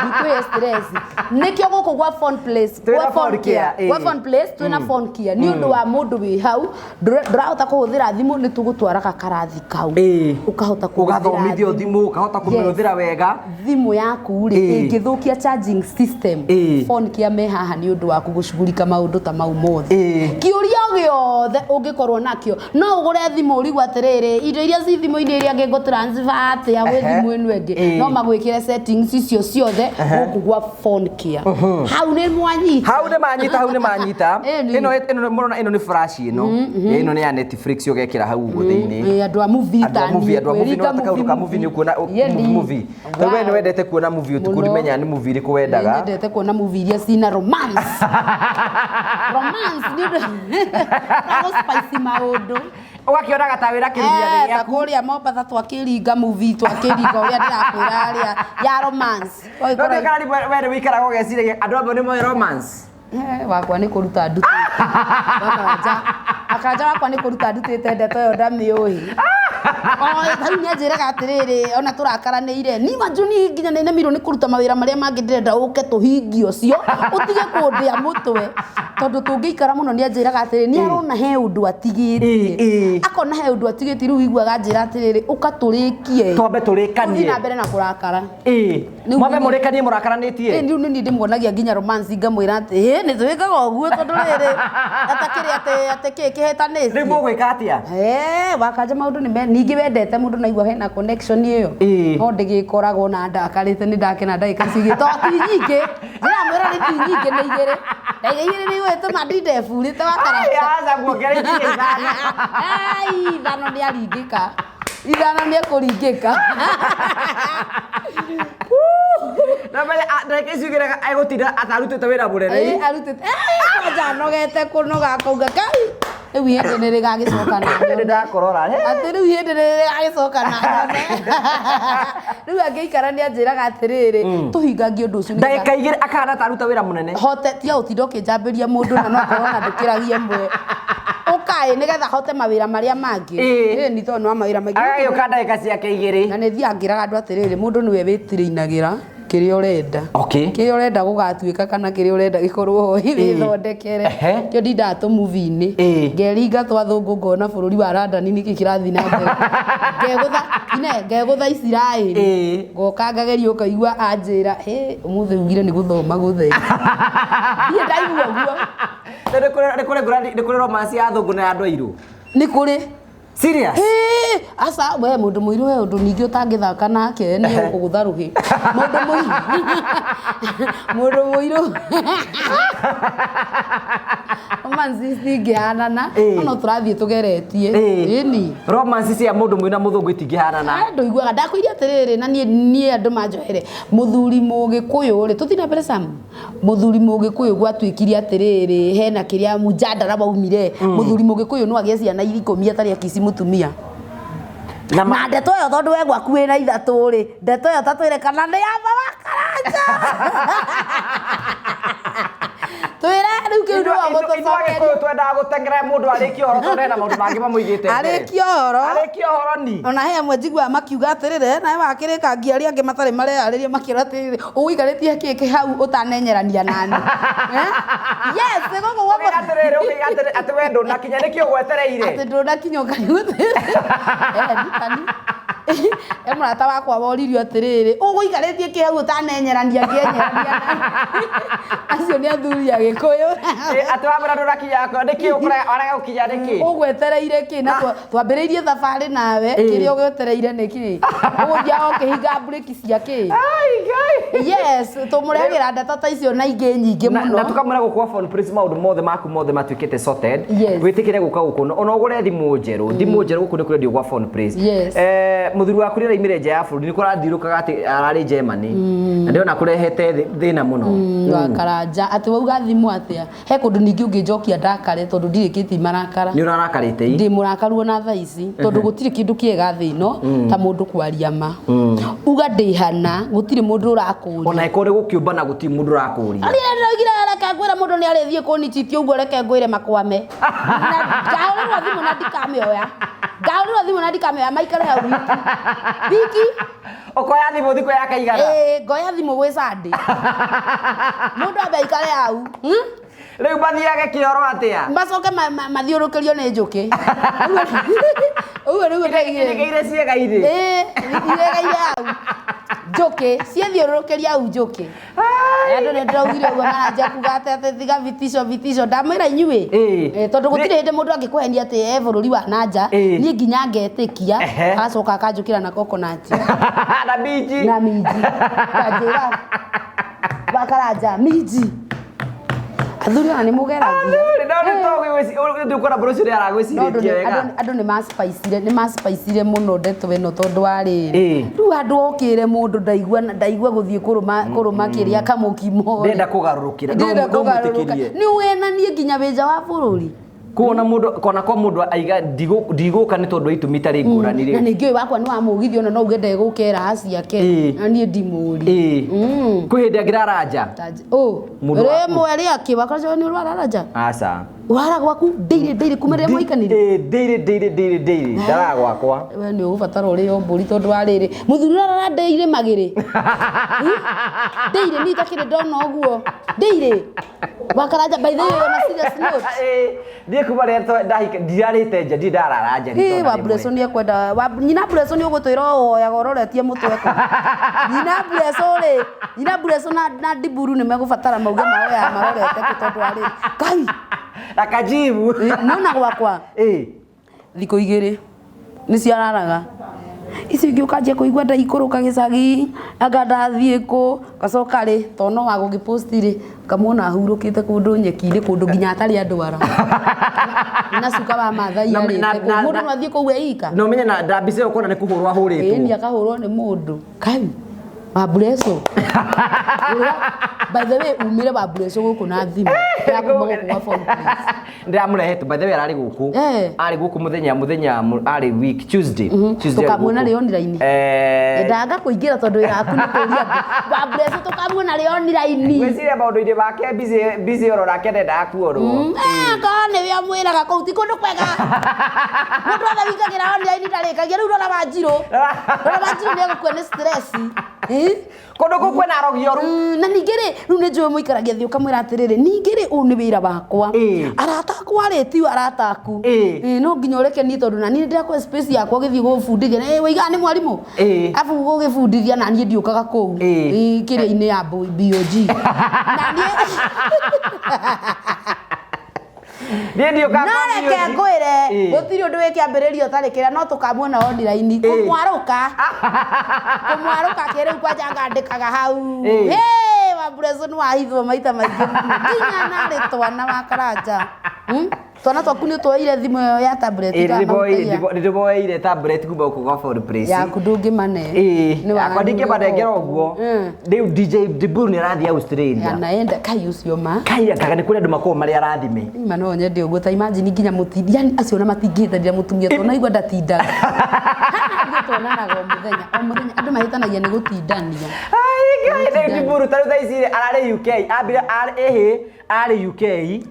ndikũhe stress. Nĩkĩo gũkũ gwa Phone Place, Twĩna gwa Phone phone care, Care, gwa Phone Place twĩna phone care nĩ ũndũ wa mũndũ wĩ hau ndũrahota kũhũthĩra thimũ, nĩ tũgũtwaraga karathi kau ũkahota kũhũthĩra. Ũgathomithio thimũ, ũkahota kũmĩhũthĩra wega. Thimũ yaku rĩ, ĩngĩthũkia charging system, phone care me haha nĩ ũndũ waku gũcugurika maũndũ ta mau mothe. Kĩũria gĩothe ũngĩkorwo nakĩo, no ũgũre thimũ ũrigwo atĩrĩrĩ, indo iria ci thimũ-inĩ iria ngĩ ngũ transfer atĩa gwĩ thimũ ĩno ĩngĩ, no magwĩkĩre settings icio ciothe gũkũ gwa Phone Care. Hau nĩ mwanyita. Hau nĩ manyita, hau nĩ manyita. Ĩni. Ĩno mũrona, ĩno nĩ flash, ĩno nĩ ya Netflix, ũgekĩra hau ũguo thĩinĩ. Andũ a movie. Andũ a movie, andũ a movie, nĩ kaũndũ ka movie nĩ ũkuona movie. Tondũ we nĩ wendete kuona movie ũtukũ, Mũno. ndimenya nĩ movie ĩrĩkũ wendaga. Nyendete kuona movie iria cina romance, romance nĩ ũndũ na gũ spice maũndũ. Ũgakĩonaga ta wĩra kĩrugia Ta gĩaku. kũrĩa Mombatha twakĩringa movie, twakĩringa ũrĩa ndĩrakwĩra harĩa ya romance. No ndĩkara we nĩ wĩikaraga ũgeciragia andũ amwe nĩ moĩ romance. Wakwa nĩ kũruta ndutĩte Wakanja, Wakanja wakwa nĩ kũruta ndutĩte ndeto ĩyo ndamĩũĩ. Rĩu nĩ anjĩraga atĩrĩrĩ, ona tũrakaranĩire ni manjuni nginya nĩ nemirwo nĩ kũruta mawĩra marĩa mangĩ, ndĩrenda ũke tũhingie ũcio ũtige kũndĩa mũtwe, tondũ tũngĩikara mũno. Nĩ anjĩraga atĩrĩrĩ, nĩ arona he ũndũ atigĩtie, akona he ũndũ atigĩtie. Rĩu iguaga anjĩra atĩrĩrĩ, ũka tũrĩkie. Twambe tũthiĩ tũrĩkanie. Na mbere na kũrakara. Rĩu Mwambe mũrĩkanie mũrakaranĩtie. Rĩu nĩ niĩ ndĩmuonagia nginya romance, ngamwĩra atĩ ĩ nĩ twĩkaga ũguo, tondũ rĩrĩ atakĩrĩ atĩ kĩ Rĩu kĩhĩtanĩtie. Mũgwĩka atĩa? Wakanja maũndũ nĩ me ningĩ wendete mũndũ naigua hena connection ĩyo, no ndĩgĩkoragwo na ndakarĩte, nĩ ndakena ndagĩka icio igĩrĩ, to ti nyingĩ, ndĩramwĩra nĩ ti nyingĩ, nĩ igĩrĩ, ndagĩka igĩrĩ nĩ igũgĩtũma ndinde burĩte wakarata. Aca muongerere ikinya ithano. Ai, ithano nĩ aringĩka, ithano nĩ ekũringĩka. Na menya ndagĩka icio igĩrĩ egũtinda atarutĩte wĩra mũnene. Arutĩte kwanja anogete kũnoga akauga kai rĩu ihĩndĩ nĩ rĩgagĩcoka na Nĩ ndakorora. Atĩ rĩu ihĩndĩ nĩ rĩgagĩcoka na nyone. Rĩu angĩikara nĩ anjĩraga atĩrĩrĩ, tũhingangie ũndũ ũcio nĩgetha Ndagĩka igĩrĩ akahana taruta wĩra mũnene. Hote tiga gũtinda ũkĩnjambĩria mũndũ na no korwo na ndũkĩragia ĩmwe ũkaĩ nĩgetha hote mawĩra marĩa mangĩ. Ĩĩ, nĩ tondũ nĩ wa mawĩra maingĩ. Agagĩũka ndagĩka ciake igĩrĩ. Na nĩ thiaga ngĩraga andũ atĩrĩrĩ, mũndũ nĩwe wĩtirĩinagĩra kĩrĩa ũrenda, kĩrĩa ũrenda gũgatuĩka kana kĩrĩa ũrenda gĩkorwo ho, wĩthondekere. Kĩo ndindaga tũmuvi-inĩ, ngeringa twathũngũ, ngona bũrũri wa London nĩkĩ kĩrathiĩ na mbere, ngegũtha ine ngegũtha Isiraeli, ngoka ngageria, ũkaigua anjĩra, "Hĩ, ũmũthĩ ugire nĩ gũthoma gũtheri." Niĩ ndaigua ũguo. Na nĩ kũrĩ romance ya athũngũ na ya andũ airũ? Nĩ kũrĩ. Serious? Hĩ, aca we mũndũ mũirũ he ũndũ ningĩ ũtangĩthaka nake nĩ ũkũgũtha rũhĩ. Mũndũ mũirũ, mũndũ mũirũ romance citingĩhanana, no tũrathiĩ tũgeretie. Ĩni. Romance cia mũndũ mũirũ na mũthũngũ itingĩhanana. Andũ iguaga ndakwĩire atĩrĩrĩ, na niĩ andũ manjohere mũthuri mũgĩkũyũ rĩ, tũthiĩ na mbere Sam, mũthuri mũgĩkũyũ gwatuĩkire atĩrĩrĩ, hena kĩrĩa mũjandara waumire, mũthuri mũgĩkũyũ no agĩe ciana 10 atarĩ akici mũtumia. Na Na ndeto ĩyo, tondũ we gwaku wĩna ithatũ rĩ, ndeto ĩyo ta twĩre kana nĩ ya baba Karanja. Twĩre rĩu kĩu nĩwe Ithuĩ ũgũtũcokeria. Agĩkũyũ twendaga gũteng'era mũndũ arĩkie ũhoro tondũ hena maũndũ mangĩ mamũigĩte mbere. Arĩkie ũhoro. Arĩkie ũhoro ni. Ona he amwe njiguaga makiuga atĩrĩrĩ, nawe wakĩrĩkangia arĩa angĩ matarĩ mareyarĩria makĩra atĩrĩrĩ, ũgũikarĩtie kĩkĩ hau ũtanenyerania nani. Eh? Yes, gũkũ Ũkĩiga gwakwa. atĩrĩrĩ, ũkĩiga atĩrĩrĩ, atĩ we ndũnakinya nĩkĩ ũgwetereire? Atĩ ndũnakinya ũkanyuthĩre. Ndikani. E mũrata wakwa woririo atĩrĩrĩ, ũgũikarĩtie kĩ hau ũtanenyerania ngĩenyerania nani. Acio nĩ athuri a Gĩkũyũ. Atĩ wamwĩra ndũnakinya nĩkĩ warega gũkinya nĩkĩ? Ũgwetereire kĩ na twambĩrĩirie thabarĩ nawe, kĩrĩa ũgwetereire nĩ kĩ? Ũgũthiaga ũkĩhinga mburĩki cia kĩ? Ai, Ngai. Yes, tũmũrehagĩra ndeto ta icio na ingĩ nyingĩ Na mũno. tukamwĩra gũkũ kwa Phone Prince maũndũ mothe maku mothe matuĩkĩte sorted. Yes. Wĩtĩkĩre gũka gũkũ ona ũgũre thimũ njerũ. Thimũ njerũ gũkũ nĩ kũrendio gwa Phone Prince. Yes. Mũthuri waku rĩrĩa aimire nja ya bũrũri nĩ kũrathirũkaga atĩ ararĩ Germany. Na ndĩrona kũrehete thĩna mũno. Wa Karanja atĩ wauga thimũ atĩa he kũndũ ningĩ ũngĩnjokia ndakare tondũ ndirĩkĩtie marakara. Nĩ ũrarakarĩte i? Ndĩ mũrakaru ona thaa ici tondũ gũtirĩ kĩndũ kĩega thĩ ĩno ta mũndũ kwaria ma. Uga ndĩ hana gũtirĩ mũndũ ũrakũria. Ona ĩkorwo nĩ gũkĩũmbana gũtirĩ mũndũ ũrakũria. Arĩa ndĩraugire reke ngwĩre mũndũ nĩ arĩthiĩ kũnichitia ũguo reke ngwĩre makwame. Na ngahũrĩrwo thimũ na ndikamĩoya. Ngahũrĩrwo thimũ na ndikamĩoya maikare hau wiki. Wiki. Ũkoya thimũ thikũ ya kaigana. Ĩĩ ngoya thimũ gwĩ Sunday. Mũndũ ambe aikare hau. Rĩu mathiage kĩoro atĩa? Macoke mathiũrũkĩrio nĩ njũkĩ. Ũguo nĩguo ndaigire. Iregeire ciĩga-inĩ. Ĩĩ iregeire hau. Njũkĩ ciethiũrũrũkĩria hau njũkĩ. Andũ nĩ ndĩraugire ũguo maranjia kuga atĩ atĩ tiga vitisho vitisho ndamwĩra inyuĩ. Tondũ gũtirĩ hĩndĩ mũndũ angĩkũhenia atĩ e bũrũri wa nanja niĩ nginya ngetĩkia agacoka akanjũkĩra na coconut. Na minji. Na minji. Kanjĩra wa Karanja minji. Athuri aya nĩ mũgeragia. Athuri no nĩ to ndũkona bũrũri ũcio nĩ aragwĩcirĩtie wega. Andũ nĩ maspicire nĩ maspicire mũno ndeto ĩno tondũ wa rĩrĩ. Rĩu handũ okĩre mũndũ ndaigua ndaigua gũthiĩ kũrũma kũrũma kĩrĩa kamũkimo. Ndenda kũgarũrũkĩra. Ndenda kũgarũrũka. Nĩ ũhenanie nginya wĩ nja wa bũrũri. Kuona mũndũ kona kwa mũndũ aiga ndigũka nĩ tondũ wa itũmi itarĩ ngũrani rĩ. Na ningĩ ũyũ wakwa nĩ wa mũgithi ona no uge ndegũkera raha ciake. Na niĩ ndimũrie. Kwĩ hĩndĩ angĩrara nja. Rĩmwe rĩakĩ wakorwo nĩ ũrarara nja. Aca. Ũrara gwaku ndĩirĩ ndĩirĩ kuma rĩrĩa mwaikanire. Ndĩirĩ ndĩirĩ ndĩirĩ ndĩirĩ ndaraga gwakwa. We nĩ ũgũbatara ũrĩo mbũri tondũ wa rĩrĩ mũthuri ũrarara ndĩirĩ magĩrĩ. Ndĩirĩ niĩ itakĩrĩ ndona ũguo. Ndĩirĩ. Wa Karanja by the way on a serious note. Niĩ kuma rĩrĩa ndahika ndirarĩte nja ndirĩ ndarara nja. Ĩ wa Blesso nĩ ekwenda nyina Blesso nĩ ũgũtwĩra ũhoyaga ũroretie mũtwe kũ. Nyina Blesso rĩ, nyina Blesso na Ndiburu nĩ megũbatara mauge mahoyaga marorete kũ tondũ wa rĩrĩ. Kai. Na kajibu. Nona gwakwa. Thikũ igĩrĩ nĩ ciararaga. Icio ingĩ ũkanjia kũigua ndaikũrũka gĩcagi anga ndathiĩ kũ gacoka rĩ tondũ no wa gũgĩpost rĩ ngamuona ahurũkĩte kũndũ nyeki-inĩ kũndũ nginya atarĩ andwara. Na cuka wa Maathai arĩte kũu. Mũndũ no athiĩ kũu eika. Na ũmenye na mbica ĩyo ũkona nĩ kũhũrwo ahũrĩtwo. Ĩĩ akahũrwo nĩ mũndũ. Kai wa Blesso. By the way umire wa Blesso gũkũ na thimũ ya kuma gũkũ gwa Phone Prince. Ndĩramũrehete by the way ararĩ gũkũ. Arĩ gũkũ mũthenya arĩ week Tuesday. Tuesday arĩ Tũkamuona gũkũ. rĩ online. Ndanga kũingĩra tondũ wĩra waku nĩ kũria andũ. Wa Blesso tũkamuona rĩ online. Ngwĩciria maũndũ-inĩ make busy oro nake ndendaga kuonwo. Korwo nĩwe ũmwĩraga kũu ti kũndũ kwega. Mũndũ wothe wĩingagĩra online ndarĩkagia. Rĩu rora Wanjirũ. Rora Wanjirũ nĩ egũkua nĩ stress. Kũndũ kũu kwĩna arogi oru. Na ningĩ rĩ, rĩu nĩ njũĩ mũikaragia thĩ ũkamwĩra atĩrĩrĩ, ningĩ rĩ, ũyũ nĩ wĩra wakwa. Arata akwa rĩ, ti arata aku. No nginya ũreke niĩ tondũ na niĩ ndĩrakũhe space yakwa ũgĩthiĩ gũbundithia. Waigaga nĩ mwarimũ? Arabu gũgĩbundithia na niĩ ndiũkaga kũu. Kĩrĩa-inĩ ya BOG. Na niĩ Niĩ ndiũkaga No kwa reke BOG. ngwĩre, gũtirĩ ũndũ wĩ kĩambĩrĩria ũtarĩ kĩrĩa, no tũkamuona online. Kũmwarũka. Kũmwarũka kĩrĩu kwanja ngandĩkaga hau. Wa Blesso nĩ wahithwo maita maingĩ mũno. Nginya narĩ twana wa Karanja. Twana twaku nĩ ũtwoire thimũ ĩyo ya tablet ndamahutagia. Nĩ ndĩmoeire tablet kuma gũkũ gwa Phone Prince. Yaku ndũngĩmane. Nĩ Yakwa ndingĩmanengera ũguo. Rĩu DJ Diburu nĩ arathiĩ Australia. Anaenda kai ũcio ma. Kai akaga nĩ kũrĩ andũ makoragwo marĩ arathime. Ma no nyende ũguo ta imagine nginya mũtindi yani acio ona matingĩhĩtanĩria mũtumia tondũ naigua ndatindaga. Hana ithuĩ tuonanaga o mũthenya o mũthenya andũ mahĩtanagia nĩ gũtindania. Ai Ndiburu tarĩu thaa ici rĩ, ararĩ UK, ambire ĩhĩ arĩ UK,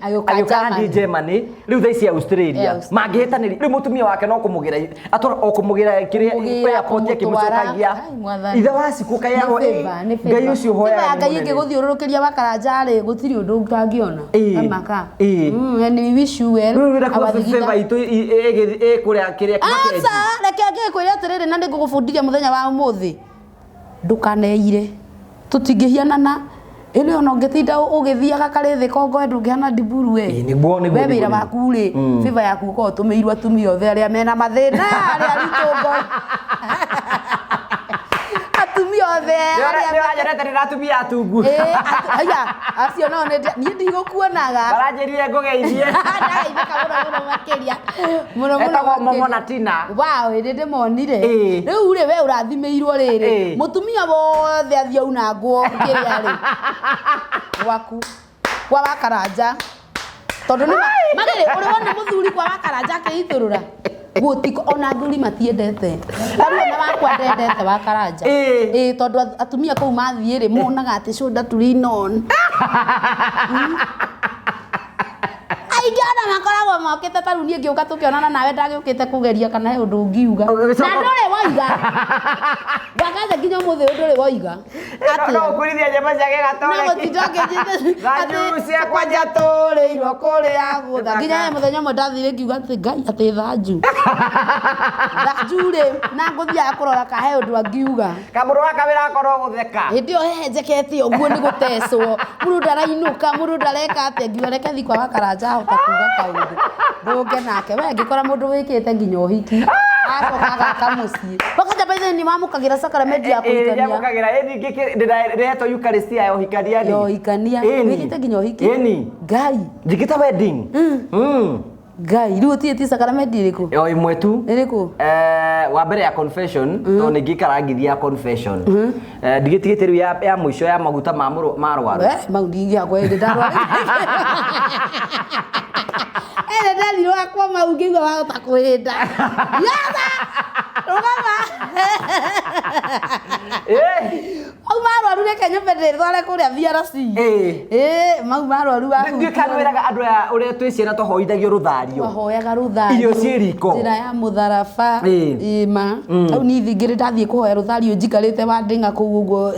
Agĩũka agĩũka athiĩ Germany. Germany, rĩu thaa ici Australia. Eh, Australia. Mangĩhĩtanĩria rĩu mũtumia wake no kũmũgĩra atwara o kũmũgĩra kĩrĩa Kũmũgĩra, airport kũmũtwara. akĩmũcokagia. Ai, Mwathani. Ithe wa cikũ kayarwo Nĩ favor, nĩ Ngai favor. ũcio Favor hoyaga ya nĩ Ngai mũnene. ĩngĩgũthiũrũrũkĩria wakaranja rĩ gũtirĩ ũndũ ũtangĩona. Ĩĩ. Amaka. Ĩĩ. And we wish you well. Rĩu rĩrĩa kuga Our thigitha. favor itũ ĩkũrĩa kĩrĩa Makenji. Aca, reke ngĩkwĩre atĩrĩrĩ na nĩngũgũbundithia mũthenya wa ũmũthĩ. Ndũkaneire. Tũtingĩhianana. Ĩno ona ũngĩtinda ũgĩthiaga karĩthĩ kongoe ndũngĩhana ndiburu we. Ĩĩ, nĩguo, nĩguo, We wĩra nĩguo. waku rĩ, favor yaku ũkoragwo ũtũmĩirwo atumia othe arĩa mena mathĩna, arĩa aritũ ngoro. Atumia othe arĩa Nĩwanyonete ndĩna atumia atungu. Ĩĩ, aya, acio nao nĩ niĩ ndigũkuonaga. Maranjĩrire ngũgeithie. Ndagaithĩka mũno mũno makĩria. Mũno mũno Etagwo Momo makĩria. na Tina. Wow, ĩndĩ ndĩmonire. Ĩĩ. Rĩu rĩ we ũrathimĩirwo rĩrĩ. Ĩĩ. Mũtumia wothe athiĩ aunangwo kĩrĩa rĩ. Gwaku. Kwa wakaranja. Tondũ nĩ magĩrĩ ũrĩ wona mũthuri kwa wakaranja akĩithũrũra. Gũtiko ona athuri matiendete. Tarĩu ona wakwa ndendete wakaranja. Ĩĩ. Ĩĩ tondũ atumia kũu mathiĩ rĩ monaga atĩ shoulder to lean on. Aingĩ ona makoragwo mokĩte ta rĩu niĩ ngĩũka tũkĩonana nawe ndagĩũkĩte kũgeria kana he ũndũ ũngiuga. Ũgĩcoka- Na ndũrĩ woiga. Wakanja nginya ũmũthĩ ũyũ ndũrĩ woiga. No no ũkũrithia nyama cia No gĩgatore. gũtinda ũkĩnjĩta Thanju ciakwa njatũrĩirwo kũrĩa gũtha. Nginya he mũthenya ũmwe ndathire ngiuga atĩ Ngai atĩ thanju. Thanju rĩ na ngũthiaga kũrora ka he ũndũ angiuga. Kamũrũ gaka wĩra akorwo gũtheka. Hĩndĩ ĩyo hehenjekete ũguo nĩ gũtecwo mũndũ ndarainũka mũndũ ndareka atĩa ngiuga reke thiĩ kwa wakaranja ahota kuga kaũndũ ndũnge nake we ngĩkora mũndũ wĩkĩte nginya ũhiki acoka agaka mũciĩ wakanja by the way nĩ wamũkagĩra sacrament ya kũhikania Nyamũkagĩra ĩni ndĩretwo Eucharistia ya ũhikania ya ũhikania Ĩni. wĩkĩte nginya ũhiki Ĩni. Ngai Njĩkĩte wedding. Ngai rĩu ũtigĩtie sacrament ĩrĩkũ O ĩmwe tu. ĩrĩkũ Wa mbere ya confession tondũ nĩ ngĩikara ngithia ya confession. Ndigĩtigĩte rĩu ya mũico ya maguta ma ma rwaru. We, mau ndingĩakwa ĩndĩ ndarwara ĩndĩ ndathirwo akwa mau ngĩigua wahota kwĩhĩnda yatha rũgama mau marwaru reke nyambe ndĩtware kũrĩa VRC Ĩĩ. ĩĩ mau marwaru Ndiũĩ kana wĩraga andũ aya ũrĩa twĩ ciana twahoithagio rũthario. Twahoyaga rũthario Irio ciĩ riko. Njĩra ya mũtharaba Ĩĩ. ĩĩ ma hau niĩ thingĩrĩ ndathiĩ kũhoya rũthario njikarĩte wandĩng'a kũu ũguo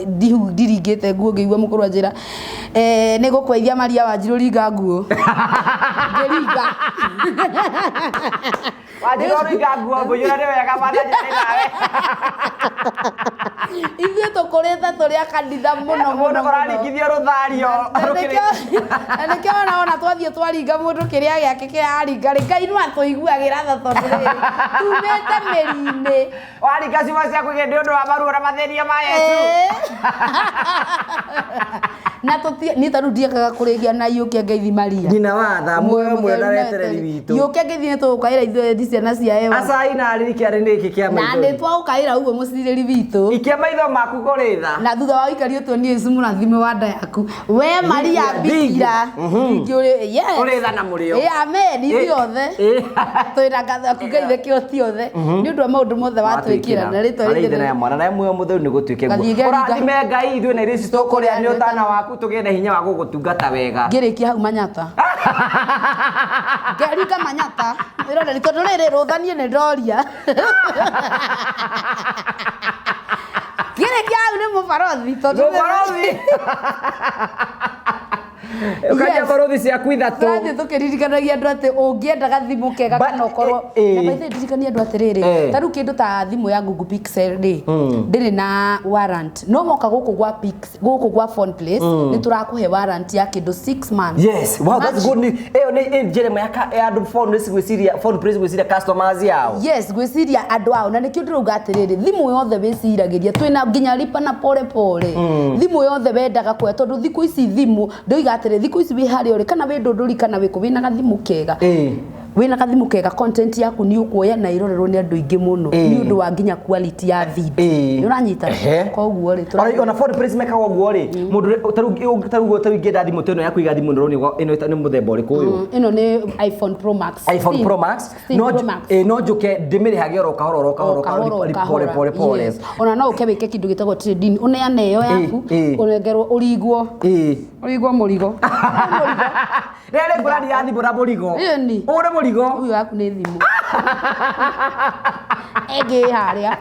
ndiringĩte nguo ngĩigua mũkũrũ anjĩra nĩ ngũkweithia Maria Wanjirũ ringa nguo ngĩringa Wanjirũ ringa nguo mbũyũra nĩ wega mwananjĩra nawe. Ithuĩ tũkũrĩte tũrĩ a kanitha mũno Mũndũ mũno mũno. ũraringithio rũthario. Na nĩkĩo ona ona twathiĩ twaringa mũndũ kĩrĩa gĩake kĩraringa rĩ Ngai no atũiguagĩra tha tondũ rĩrĩ tumĩte mĩri-inĩ. Waringa ciugo ciaku igĩrĩ nĩ ũndũ wa maruo na mathĩnia ma Yesu. Na tũti niĩ ta rĩu ndiakaga kũrĩgia na iyũkia ngeithi Maria. Nyina wa tha muoyo muoyo na wetereri witũ. Iyũkia ngeithi nĩ tũgũkaĩra ithuĩ ndi ciana cia Ewa. Acai na aririki arĩ nĩkĩ kĩa Na nĩ maitho. twagũkaĩra ũguo mũcirĩri witũ. Ikia maitho maku kũrĩ tha. Na thutha wa ũikari ũtuonie Yesu mũrathime wa nda yaku. We Maria Bikira. Ndingĩ ũrĩ yes. Ũrĩ tha na mũrĩo. Ĩ amen ithuĩ othe. Ĩ. Twĩna ngatho yaku Ngai thekio ti othe. Nĩ ũndũ wa maũndũ mothe watwĩkĩra na rĩtwa Marĩa ithe na ya mwana na ya muoyo mũtheru nĩ gũtuĩke Gathiĩ guo. ngeringa. Ũrathime Ngai ithuĩ na irio ici tũkũrĩa nĩ ũtana waku tũgĩe na hinya wa gũgũtungata wega. Ngĩrĩkia hau Manyata. Ngeringa Manyata. Ĩronani tondũ rĩrĩ rũtha niĩ nĩ ndoria. Ngĩrĩkia hau nĩ mũbarothi tondũ Mũbarothi. Ũkanja Yes. barothi ciaku ithatũ. Tũrathiĩ tũkĩririkanagia andũ atĩ ũngĩenda gathimũ kega kana ũkorwo na by the way ndirikanie andũ atĩrĩrĩ ta rĩu kĩndũ ta thimũ ya Google Pixel rĩ ndĩrĩ na warrant no woka gũkũ gwa Pix gũkũ gwa Phone Place nĩ tũrakũhe warrant ya kĩndũ 6 months. Yes, wow, that's good news. Ĩyo nĩ njĩra ĩmwe ya andũ phone gwĩciria phone place gwĩciria customers yao. Yes, gwĩciria andũ ao na nĩkĩo ndĩrauga atĩrĩrĩ thimũ yothe wĩciragĩria twĩna nginya lipa na pole pole thimũ yothe wendaga kuoya tondũ thikũ ici thimũ ndoiga atĩrĩ thikũ ici wĩ harĩa ũrĩ kana wĩ ndũndũri kana wĩ kũ wĩna gathimũ kega Wĩna gathimũ kega, content yaku nĩ ũkuoya na ĩrorerwo nĩ andũ aingĩ mũno nĩ ũndũ wa nginya quality ya video. Nĩ ũranyita? Koguo rĩ, Ona Phone Place mekaga ũguo rĩ, mũndũ tarĩu tarĩu ingĩenda thimũ ta ĩno ya kũiga thimũ ĩno, ĩno nĩ mũthemba ũrĩkũ ũyũ? Ĩno nĩ iPhone Pro Max. iPhone Pro Max. 16 No Pro Max. No njũke ndĩmĩrĩhage oro kahora, oro kahora, kahora, pole pole pole. Yes. Ona no ũke wĩke kĩndũ gĩtagwo trading, ũneane ĩyo yaku, ũnengerwo, ũrigwo, ũrigwo mũrigo. Rĩrĩa rĩ ngũrani ya thimũ na mũrigo. Ĩni. Ũyũ nĩ mũrigo. Ũyũ waku nĩ thimũ ĩngĩ ĩ harĩa.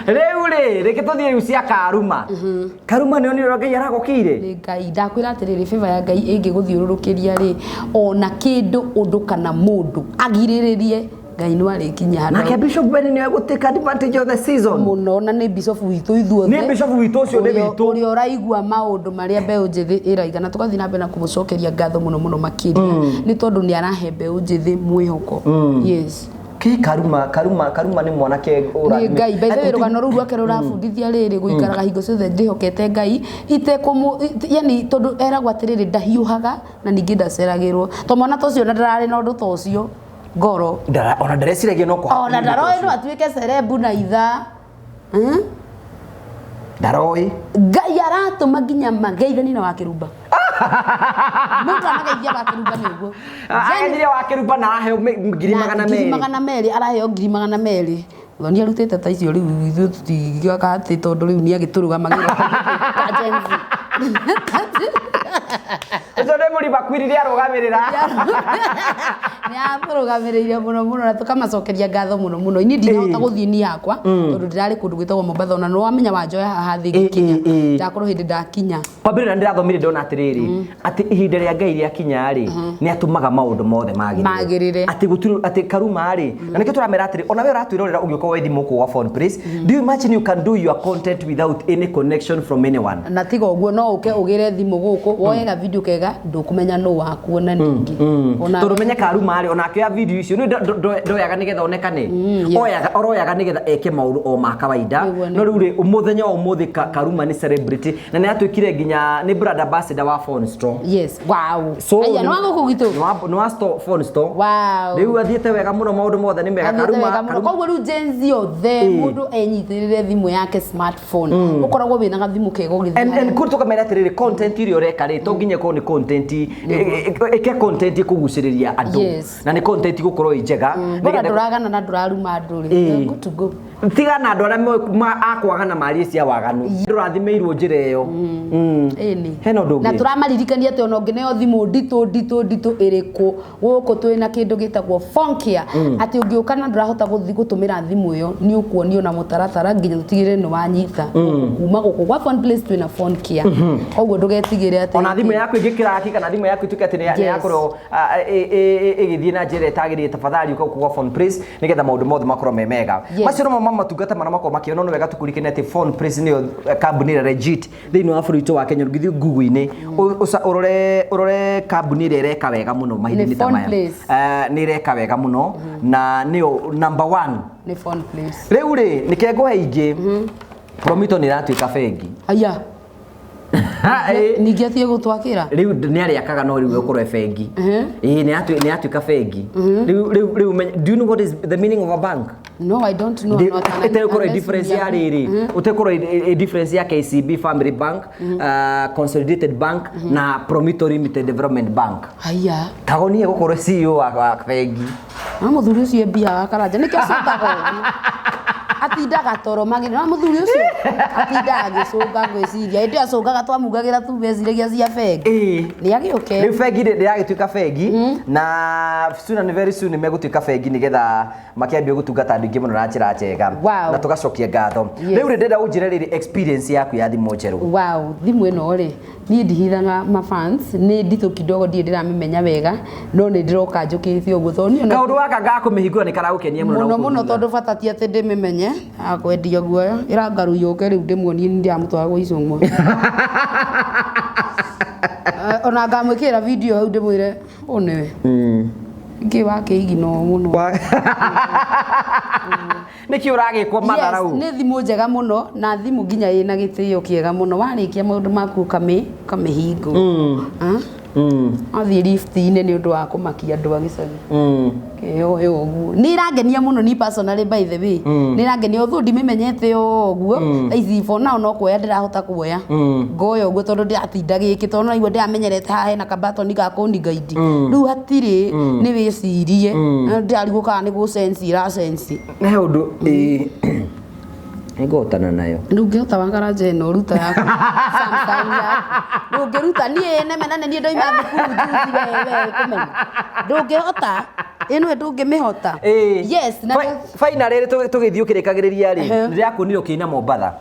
Rĩu rĩ, reke tũthiĩ rĩu cia Karuma. Karuma nĩ onire ũrĩa Ngai aragũkĩire. Nĩ Ngai. Ndakwĩra atĩrĩrĩ, favor ya Ngai ĩngĩgũthiũrũrũkĩria rĩ, ona kĩndũ, ũndũ kana mũndũ agirĩrĩrie, Ngai no arĩkinya handũ. Nake Bishop Ben nĩwe gũtake advantage of the season. Mũno, na nĩ bishop witũ ithuothe. Nĩ bishop witũ ũcio, nĩ witũ. Ũrĩa ũraigua maũndũ marĩa mbeũ njĩthĩ ĩraiga, na tũgathiĩ na mbere na kũmũcokeria ngatho mũno mũno makĩria, nĩ tondũ nĩ arahe mbeũ njĩthĩ mwĩhoko. Yes. Kĩ Karuma, Karuma, Karuma nĩ mwanake. Nĩ Ngai. By the way, rũgano rũu rwake rũrabundithia rĩrĩ, gũikaraga hingo ciothe ndĩhokete Ngai itekũmũ, yani tondũ eragwo atĩrĩrĩ, ndahiũhaga na ningĩ ndaceragĩrwo, to mwana ta ũcio na ndararĩ na ũndũ ta ũcio ngoro. Ona ndareciragia no kũha. Ona ndaroĩ no atuĩke cerebu na ithaa. Ndaroĩ. Ngai aratũma nginya mageithanie na wakĩrumba. Mũndũ anageithia wakĩrumba nĩ ũguo. Ageithirie wakĩrumba na araheo ngiri Na magana ngiri merĩ. 200, araheo 200,000. Thoni arutĩte ta icio rĩu, ithuĩ tũtingiuga atĩ tondũ rĩu nĩ agĩtũrũgamagĩrĩra ta Gen Z. Ũcio nĩ mũrima kwiri nĩ arũgamĩrĩra. Nĩ atũrũgamĩrĩire mũno mũno, na tũkamacokeria ngatho mũno mũno. Niĩ ndinahota gũthiĩ niĩ hakwa tondũ ndĩrarĩ kũndũ gwĩtagwo Mombatha, ona nĩ wamenya wanjoya haha thĩ ngĩkinya, ndakorwo hĩndĩ ndakinya. Kwambĩrĩria na ndĩrathomire ndona atĩrĩrĩ, atĩ ihinda rĩa Ngai rĩakinya rĩ, nĩ atũmaga maũndũ mothe magĩrĩre. Magĩrĩre. Atĩ gũtirĩ atĩ Karuma rĩ, na nĩkĩo tũramera atĩrĩ, ona we ũratwĩrorera ũgĩũka woe thimũ gũkũ gwa Phone Place, do you imagine you can do your content without any connection from anyone? Na tiga ũguo, no ũke ũgĩre thimũ gũkũ, woe ga video kega, ndũkũmenya nũ wakuona ningĩ. Ona Tondũ menye Karuma rĩ, ona akĩoya video icio nĩ ndoyaga nĩgetha onekane, oyaga, oroyaga nĩgetha eke maũndũ o ma kawaida. Nĩguo, No rĩu rĩ, mũthenya wa ũmũthĩ Karuma nĩ celebrity na nĩ atuĩkire nginya nĩ brand ambassador wa Phone Store. Yes, wow. So Aya, nĩ wa gũkũ gwitũ. Nĩ wa store, Phone Store. Rĩu athiĩte wega mũno, maũndũ mothe nĩ mega. Athiĩte Karuma wega mũno. Karuma. Koguo rĩu Gen Z othe, mũndũ enyitĩrĩre thimũ yake smartphone, ũkoragwo wĩna gathimũ kega ũgĩthiĩ. And kũu tũkamera atĩrĩrĩ, content iria ũreka rĩ, to nginya ĩkorwo nĩ content ĩke content ĩkũgucĩrĩria andũ, na nĩ content ĩgũkorwo ĩ njega. Bora Nĩgetha- ndũragana na ndũraruma andũ rĩ, you're good to go. Tiga na andũ arĩa akwagana marie cia waganu, ndũrathimĩirwo njĩra ĩyo. Ĩni. Hena ũndũ Na ũngĩ? tũramaririkania atĩ ona ũngĩneo thimũ nditũ nditũ nditũ ĩrĩkũ, gũkũ twĩna kĩndũ gĩtagwo phone care, atĩ ũngĩũka na ndũrahota gũthiĩ gũtũmĩra thimũ ĩyo, nĩ ũkuonio na mũtaratara nginya tũtigĩrĩre nĩ wanyita. Kuma gũkũ gwa Phone Place twĩna phone care, koguo ndũgetigĩre atĩ Ona thimũ yaku ĩngĩkĩraki kana thimũ yaku ĩtuĩke atĩ nĩ yakorwo ĩgĩthiĩ na njĩra ĩtagĩrĩire, tafadhali ũka gũkũ gwa Phone Place nĩgetha maũndũ mothe makorwo me mega. Macio nomo ma matungata marĩa makorwo makĩona. No wega tũkũririkane atĩ Phone Place nĩyo kambuni ĩrĩa legit thĩinĩ wa bũrũri witũ wa Kenya. Ũngĩthiĩ Google-inĩ ũrore kambuni ĩrĩa ĩreka wega mũno mahinda-inĩ ta Phone maya. Place. Nĩ ĩreka wega mũno na nĩyo number one. Nĩ Phone Place. Rĩu rĩ, nĩke ngũhe ingĩ. Promito nĩ ĩratuĩka bengi. Aya. Ningĩ athiĩ gũtwakĩra. Rĩu nĩ arĩakaga, no rĩu ĩgũkorwo ĩ bengi. Ĩĩ, nĩ yatuĩka bengi rĩu. Do you know what is the meaning of a bank? No, I don't know. Not Ĩtegũkorwo ĩ unless difference we ya rĩrĩ, ũtegũkorwo ĩ difference ya KCB Family Bank, Consolidated Bank na Promito Limited Development Bank. Haya. Tagonie gũkorwo CEO wa bengi. Na mũthuri ũcio e mbia wa Karanja nĩkĩo acũngaga ũguo, atindaga toro magĩrĩ. Na mũthuri ũcio atindaga agĩcũnga, ngwĩciria hĩndĩ ĩyo acũngaga twamugagĩra tu meciragia cia bengi. Nĩ agĩũke. Rĩu bengi nĩ ĩragĩtuĩka bengi na soon and very soon nĩ megũtuĩka bengi nĩgetha makĩambie gũtungata andũ aingĩ mũno na njĩra njega. Na tũgacokia ngatho. Rĩu rĩ, ndĩrenda ũnjĩre rĩrĩ, experience yaku ya thimũ njerũ. Wow, thimũ ĩno rĩ, niĩ ndihithaga mafans, nĩ nditũ kidogo, ndirĩ ndĩramĩmenya wega, no nĩ ndĩroka njũkĩte ũguo tondũ niĩ ona Kaũndũ gaka gakũmĩhingũra nĩ karagũkenia mũno na mũno mũno gũkũhingũra. Tondũ bata ti atĩ ndĩmĩmenye, akwendia guoya ĩra yũke rĩu ndĩmuonie nĩ ndĩramũtwara gwa Icũng'wa. Ona ngamwĩkĩra video hau ndĩmwĩre ũũ nĩwe ngĩ wa kĩigino mũno. Nĩkĩ ũragĩkwo matharau? Yes, nĩ thimũ njega mũno, na thimũ nginya ĩna gĩtĩo kĩega mũno. Warĩkia maũndũ maku ũkamĩhingũra. Ah? Athiĩ lift-inĩ nĩ ũndũ wa kũmakia andũ a gĩcagi. Kĩoe ũguo nĩ ĩrangenia mũno ni personally, by the way, nĩ ĩrangenia although ndimĩmenyete o ũguo. Thaa ici for now no kuoya ndĩrahota kuoya, ngoya ũguo tondũ ndĩratinda gĩkĩ, tondũ naigua ndĩramenyerete haha hena kabatoni ga kũni-guide. Rĩu hatirĩ, nĩ wĩcirie ndĩrarigwo kana nĩ gũ-sense ĩra-sense. He ũndũ ĩĩ nĩngũhotana nayo. Ndũngĩhota wakaranja ĩno, ruta yaku Samsung yaku ndũngĩruta. Niĩ neme na niĩ ndoima thukuru juzi, we kũmenya ndũngĩhota ĩno, ndũngĩmĩhota. Yes, na Finally tũgĩthiĩ ũkĩrĩkagĩrĩria rĩ, nĩndĩrakuonire ũkĩina Mombatha.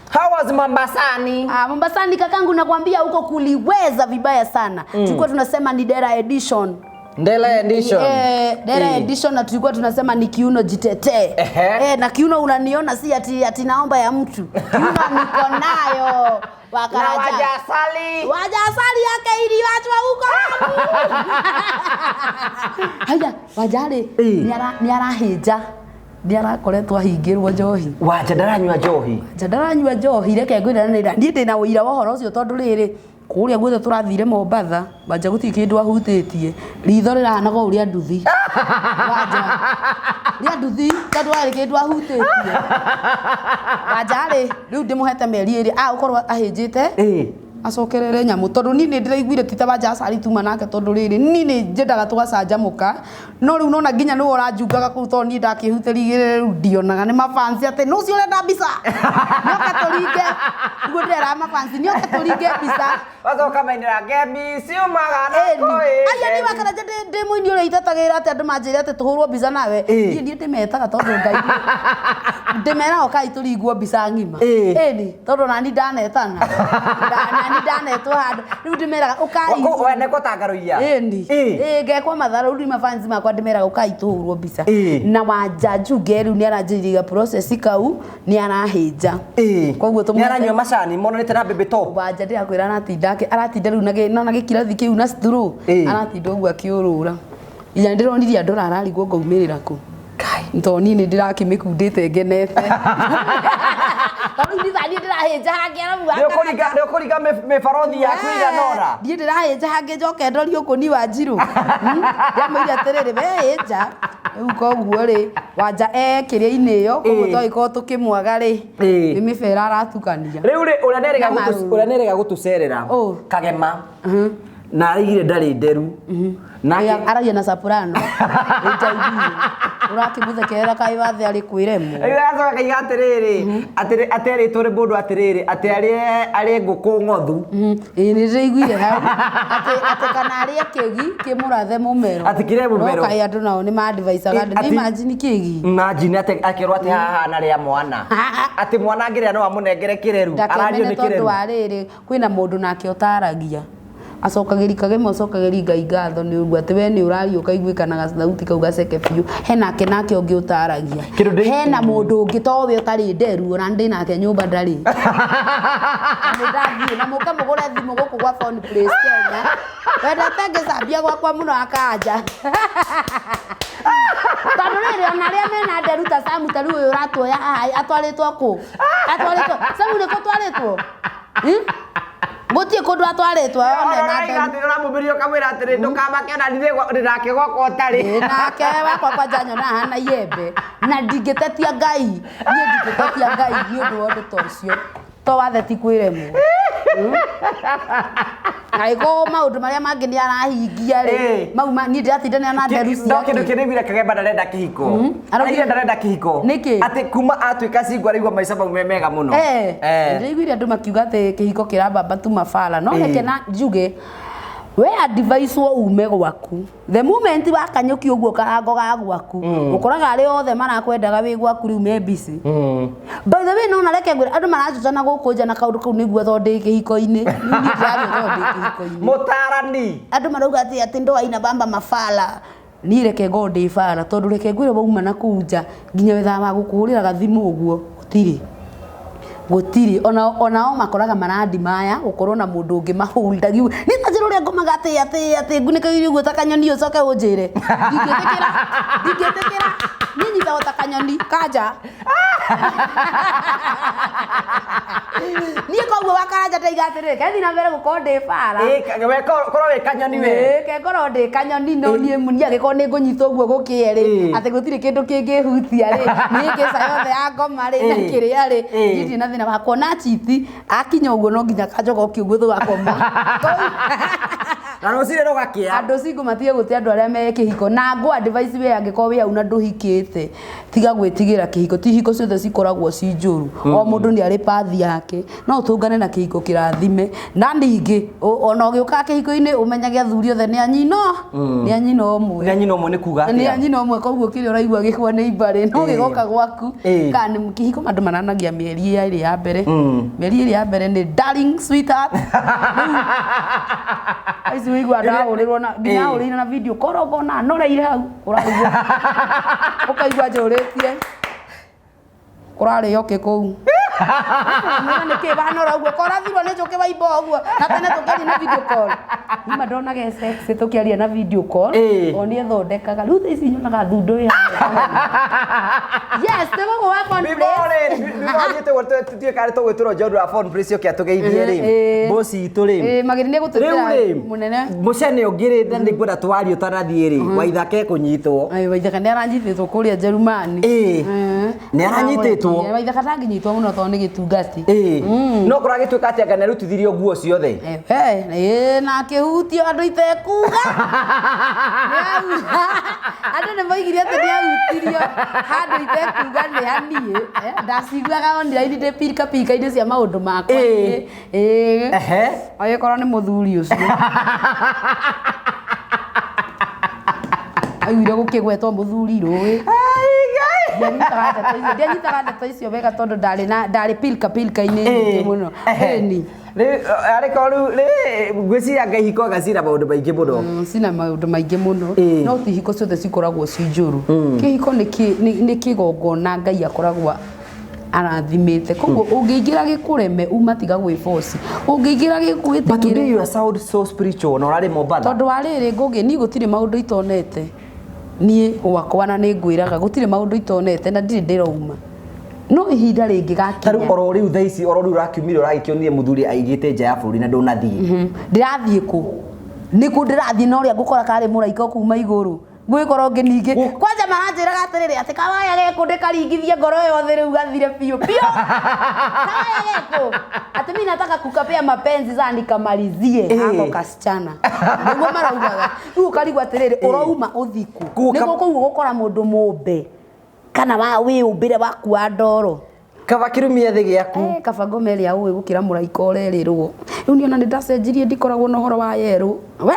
How was Mombasani? Ah, Mombasani kakangu, nakwambia huko kuliweza vibaya sana. Tulikuwa tunasema ni Dera edition. Ndela edition. Eh, Dera edition, na tulikuwa tunasema ni kiuno jitetee. Eh, na kiuno unaniona si ati, ati naomba ya mtu. Kiuno niko nayo. Na Wakaraja. wajasali. Wajasali yake iliwachwa huko. Haya, wajari nĩ arahĩnja, nĩ arakoretwo ahingĩrwo njohi. Wanja ndaranyua njohi. Nja ndaranyua njohi, reke ngwĩre na niĩ ndĩna ũira wa ũhoro ũcio, tondũ rĩrĩ kũrĩa guothe tũrathire Mombatha, wanja gũtirĩ kĩndũ ahutĩtie, ritho rĩrahanaga o ũrĩa nduthi, wanja rĩa nduthi, tondũ warĩ kĩndũ ahutĩtie wanja rĩ. Rĩu ndĩmũhete mĩeri 2 agũkorwo ahĩnjĩte, acokerere nyamũ, tondũ niĩ nĩ ndĩraiguire ti ta wanja acari tuma nake, tondũ rĩrĩ niĩ nĩ nyendaga tũgacanjamũka, no rĩu nona nginya nĩwe ũranjungaga kũu, tondũ niĩ ndakĩhutĩria rĩu ndionaga nĩ mafansi atĩ nũcio ũrenda mbica nĩoke tũringe, nĩguo ndĩreraga mafansi nĩoke tũringe mbica. Wacoka mainĩra ngemi ciumaga na Ĩni. kũĩ. Aya ni wakaranja ndĩ mũini ũrĩa itetagĩra atĩ andũ manjĩre atĩ tũhũrwo mbica nawe. Niĩ niĩ ndĩmetaga, tondũ Ngai ndĩmeraga ũkai tũringwo mbica ng'ima. Ĩni, tondũ nani ndanetana nani ndanetwo handũ, rĩu ndĩmeraga ũkai. Wenekwo tangaroia. Ĩni. Ĩ ngekwo matharũ, rĩu mafansi makwa ndĩmeraga ũkai tũhũrwo mbica. Na wanja njuge rĩu nĩ aranjĩrĩria process kau, nĩ arahĩnja. Koguo Nĩ aranyua macani monanĩte na baby top. Wanja ndĩrakwĩra aratinda aratinda rĩu na gĩkirathi kĩu na straw. Aratinda ũguo akĩũrũra, inya ndĩronirie andũ ararigwo ngaumĩrĩra kũ, tondũ niĩ nĩ ndĩrakĩmĩkundĩte ngenete, tondũ rĩu nĩ niĩ ndĩrahĩnja hangĩ arabu. Nĩ ũkũringa mĩbarothi yaku ĩigana ũna. Niĩ ndĩrahĩnja hangĩ njoke ndorio kũni wa njirũ. Ndĩramwĩire atĩrĩrĩ, we hĩnja rĩu, koguo rĩ wanja e kĩrĩa-inĩ ĩyo, koguo twagĩkorwo tũkĩmwaga rĩ, nĩ mĩbera aratukania. Rĩu rĩ, ũrĩa nerĩga Na marũrũ. ũrĩa nerĩga gũtũcerera Ũ. Kagema na araigire ndarĩ nderu nake. Aragia na soprano nĩnjaiguire ũrakĩmũthekerera, kaĩ wathe arĩ kwĩremwo. Rĩu agacoka akaiga atĩrĩrĩ atĩrĩ aterĩtwo nĩ mũndũ atĩrĩrĩ atĩ arĩe arĩe ngũkũ ng'othu. Ĩĩ, nĩ ndĩraiguire hau atĩ kana arĩe kĩgi kĩmũrathe mũmero. Atĩ kĩrĩe mũmero. No kaĩ andũ nao nĩ madivaicaga andũ. Nĩ imagine kĩgi. Imagine atĩ akerwo atĩ haha na rĩa mwana, atĩ mwana angĩrĩa no amũnengere kĩreru arario ndakemene nĩ tondũ kĩreru. Wa rĩrĩ, kwĩna mũndũ nake ũtaragia, acokagĩri kagema, acokagĩri Ngai ngatho nĩ ũguo atĩ we nĩ ũraria ũkaiguĩkana gathauti kau gaceke biũ. Henake nake ũngĩ ũtaragia. Kĩndũ Hena mũndũ ũngĩ towe ũtarĩ nderu, ona ndĩ nake nyũmba ndarĩ na nĩ ndathiĩ na mũke mũgũre thimũ gũkũ gwa Phone Place Kenya, wendete ngĩcambia gwakwa mũno akanja, tondũ rĩrĩ ona arĩa mena nderu ta Samu, ta rĩu ũyũ ũratuoya haha atwarĩtwo kũ, atwarĩtwo Samu nĩkũ twarĩtwo? Gũtirĩ kũndũ atwarĩtwo one na nderu. Ũramũmĩria ũkamwĩra atĩrĩ ndũkamake ona ndinake gwakwa ũtarĩ. Ĩ, nake wakwa kwanja nyona hana iembe, na ndingĩtetia Ngai, niĩ ndingĩtetia Ngai nĩ ũndũ wa ũndũ ta ũcio, to wathe ti kwĩremwo. Angĩkorwo maũndũ marĩa mangĩ nĩ arahingia rĩ, mau niĩ ndĩratindanĩra na nderu No kĩndũ ciake. kĩrĩguire Kagemba ndarenda kĩhiko. Araugire ndarenda kĩhiko. Nĩkĩ? Atĩ kuma atuĩka single araigua maica mau me mega mũno. Ndĩraiguire andũ makiuga atĩ kĩhiko kĩrambamba tu mabara, no reke na njuge we advice wo ume gwaku the moment wakanyũki ũguo karango ga gwaku, ũkoraga arĩa othe marakwendaga wĩ gwaku rĩu me busy. By the way, no na reke ngwĩre andũ maracocana gũkũ nja na kaũndũ kau nĩguo tondũ ndĩ kĩhiko-inĩ. Rĩu niĩ ndĩraria tondũ ndĩ kĩhiko-inĩ. Mũtarani. Andũ marauga atĩ ndoa inabamba mafala. Niĩ reke ngorwo ndĩ bara, tondũ reke ngwĩre wauma na kũu nja nginya wethaga wa gũkũhũrĩra gathimũ ũguo gũtirĩ, gũtirĩ onao makoraga marandi maya gũkorwo na mũndũ ũngĩ mahũnda niĩ ta njĩra ũrĩa ngomaga atĩ atĩ ngunĩkagĩrie ũguo ta kanyoni, ũcoke ũnjĩre ndingĩtĩkĩra, ndingĩtĩkĩra. Niĩ nyitagwo ta kanyoni kanja. Niĩ koguo Wakaranja ndaiga atĩrĩrĩ, kethi na mbere gũkorwo ndĩ bara. Ĩ, we korwo wĩ kanyoni we. Ĩĩ, ke ngorwo ndĩ kanyoni no niĩ niĩ angĩkorwo nĩ ngũnyita ũguo gũkĩe rĩ, atĩ gũtirĩ kĩndũ kĩngĩhutia rĩ, niĩ kĩca yothe ya ngoma rĩ na kĩrĩa rĩ, niĩ ndirĩ na thĩna wa kuona chiti akinya ũguo no nginya kanjogoki ũguo tũgakoma. Na rũcinĩ rũgakĩa. Andũ single matige gũte andũ arĩa me kĩhiko na ngũ advice we angĩkorwo wĩ hau na ndũhikĩte, tiga gwĩtigĩra kĩhiko. Ti hiko ciothe cikoragwo ci njũru, o mũndũ nĩ arĩ path yake. No ũtũngane na kĩhiko kĩrathime. Na ningĩ ona ũgĩũkaga kĩhiko-inĩ ũmenyage athuri othe nĩ a nyina, nĩ a nyina ũmwe. Nĩ a nyina ũmwe nĩ kuga Nĩ a atĩa? nyina ũmwe, koguo kĩrĩa ũraigua gĩkwa nĩ imbarĩ no gĩgoka gwaku. Kana nĩ kĩhiko andũ mananagia mĩeri ĩrĩ ya mbere. Mĩeri ĩrĩ ya mbere nĩ darling sweetheart. Rĩu ici ũigua ndahũrĩrwo na nginya ahũrĩire na video call ũkona noreire hau ũraigua ũkaigua njũrĩtie kũrarĩo kĩ kũu. Mwĩra nĩkĩ wanora ũguo korathirwo nĩ njũkĩ waimba ũguo na tene tũkĩaria na video call. Nima ndonaga sex tũkĩaria na video call o nĩ ethondekaga. Rĩu thaa ici nyonaga thundo ĩ haha. Yes, nĩ gũkũ wa Phone Place. Tutuĩka nĩ tũgwĩtũrwo John wa Phone Place oke atũgeithie rĩ, boss itũ rĩ. Magĩrĩ nĩ Rĩu gũtwĩkĩra rĩ, mũnene. Mũcene ũngĩ rĩ, na nĩngwenda twarie ũtanathiĩ rĩ, Waithaka ekũnyitwo. Waithaka nĩ aranyitĩtwo kũrĩa Njerumani. Nĩ aranyitĩtwo. Waithaka ndangĩnyitwo mũno tondũ nĩ gĩtungati. No kũragĩtuĩka atĩ anga nĩarutithirio nguo ciothe. Na akĩhutio andũ itekuga. Andũ nĩ moigire atĩ nĩ ahutirio handũ itekuga nĩ haniĩ. Ndaciguaga online ndĩ pirika pirika-inĩ cia maũndũ makwa. Agĩkorwo nĩ mũthuri ũcio. Aiguire gũkĩgwetwo mũthuri rũĩ. Ndianyitaga ndeto icio wega tondũ ndarĩ na ndarĩ pilka pilka-inĩ nyingĩ mũno. Ĩni. Arĩkorwo rĩu ngwĩciria Ngai hiko anga cina maũndũ maingĩ mũno. Cina maũndũ maingĩ mũno. No ti hiko ciothe cikoragwo ci njũru. Kĩhiko nĩ kĩgongona Ngai akoragwo arathimĩte. Koguo ũngĩingĩra gĩkũreme uma tiga gwĩboci. Ũngĩingĩra gĩkwĩtĩkĩre. But today you sound so spiritual na ũrarĩ Mombatha. Tondũ wa rĩrĩ Ngũgĩ, niĩ gũtirĩ maũndũ itonete. Niĩ gwakwa na nĩ ngwĩraga gũtirĩ maũndũ itonete na ndirĩ ndĩrauma. No ihinda rĩngĩgakinya. Ta rĩu oro rĩu thaa ici oro rĩu ũrakiumire ũragĩkĩonire mũthuri aigĩte nja ya bũrũri na ndũnathiĩ. Ndĩrathiĩ kũ? Nĩ kũ ndĩrathiĩ na ũrĩa ngũkora karĩ mũraika kuma igũrũ. Ngwĩkora ũngĩ ningĩ. Kwanja maranjĩraga atĩrĩrĩ atĩ kawaya gekũ ndĩkaringithie ngoro yothe rĩu gathire biũ biũ. Kawaya gekũ. Atĩ mimi nataka kukapea mapenzi sasa nikamalizie hako kasichana. Nĩguo maraugaga. Rĩu ũkarigwo atĩrĩrĩ ũrauma ũthiku. Nĩguo koguo gũkora mũndũ mũmbe kana wa wĩũmbĩre waku wa ndoro. Kaba kĩrumia thĩ gĩaku. Kaba ngoma ĩrĩa ũĩ gũkĩra mũraika ũrerĩrwo. Rĩu niĩ ona nĩ ndacenjirie ndikoragwo na ũhoro wa yerũ. We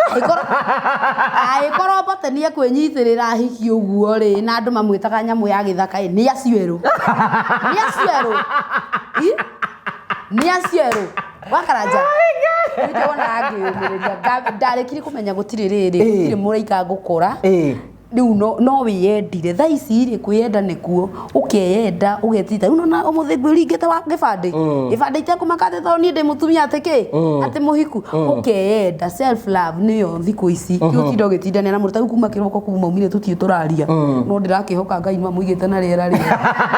angĩkorwo Mbote nĩ ekwĩnyitĩrĩra hiki ũguo rĩ na andũ mamwĩtaga nyamũ ya gĩthaka ĩ, nĩ acio erũ. Nĩ acio erũ. Nĩ acio erũ. Wakaranja. Nĩkĩo wonaga ngĩyũmĩrĩria. Ndarĩkirie kũmenya gũtirĩ rĩrĩ, gũtirĩ mũraika ngũkora. Rĩu no wĩyendire. Thaa ici rĩ kwĩyenda nĩkuo ũkeyenda ũgetita. Rĩu nona ũmũthĩ ngwĩringĩte wa gĩbandĩ. Gĩbandĩ itekũmaka atĩ tondũ niĩ ndĩ mũtumia atĩ kĩ? Atĩ mũhiku. Ũkeyenda self love nĩyo thikũ ici. Ti ũtinda ũgĩtindania na mũndũ. Ta rĩu kuma kĩroko kuma umire tũtirĩ tũraria. No ndĩrakĩhoka Ngai no amũigĩte na rĩera rĩega.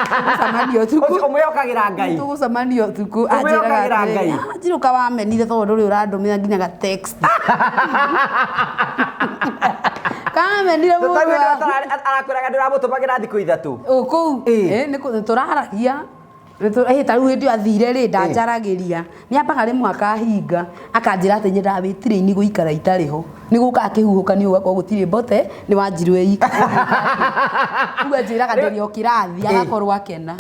Tũgũcemania ũtukũ. Ũcio ũmwĩhokagĩra Ngai. Tũgũcemania ũtukũ. Anjĩraga Ũmwĩhokagĩra atĩrĩrĩ, Ngai. Njirũka wamenire tondũ ndũrĩ ũrandũmĩra nginya ga text. Kamenire Tũ- mũndũ tarĩu wa- arakwĩraga ndĩramũtũmagĩra thikũ ithatũ. O kũu. Nĩ tũraragia. Ta rĩu hĩndĩ ĩyo athire rĩ, ndanjaragĩria. Nĩ ambaga rĩmwe akahinga, akanjĩra atĩ nyendaga wĩtirĩini gũikara itarĩ ho. Nĩ gũkaga kĩhuhũkanio gũgakorwo gũtirĩ Mbote, nĩ Wanjirũ e ika. Rĩu anjĩraga ndĩrĩ o kĩrathi, agakorwo akena.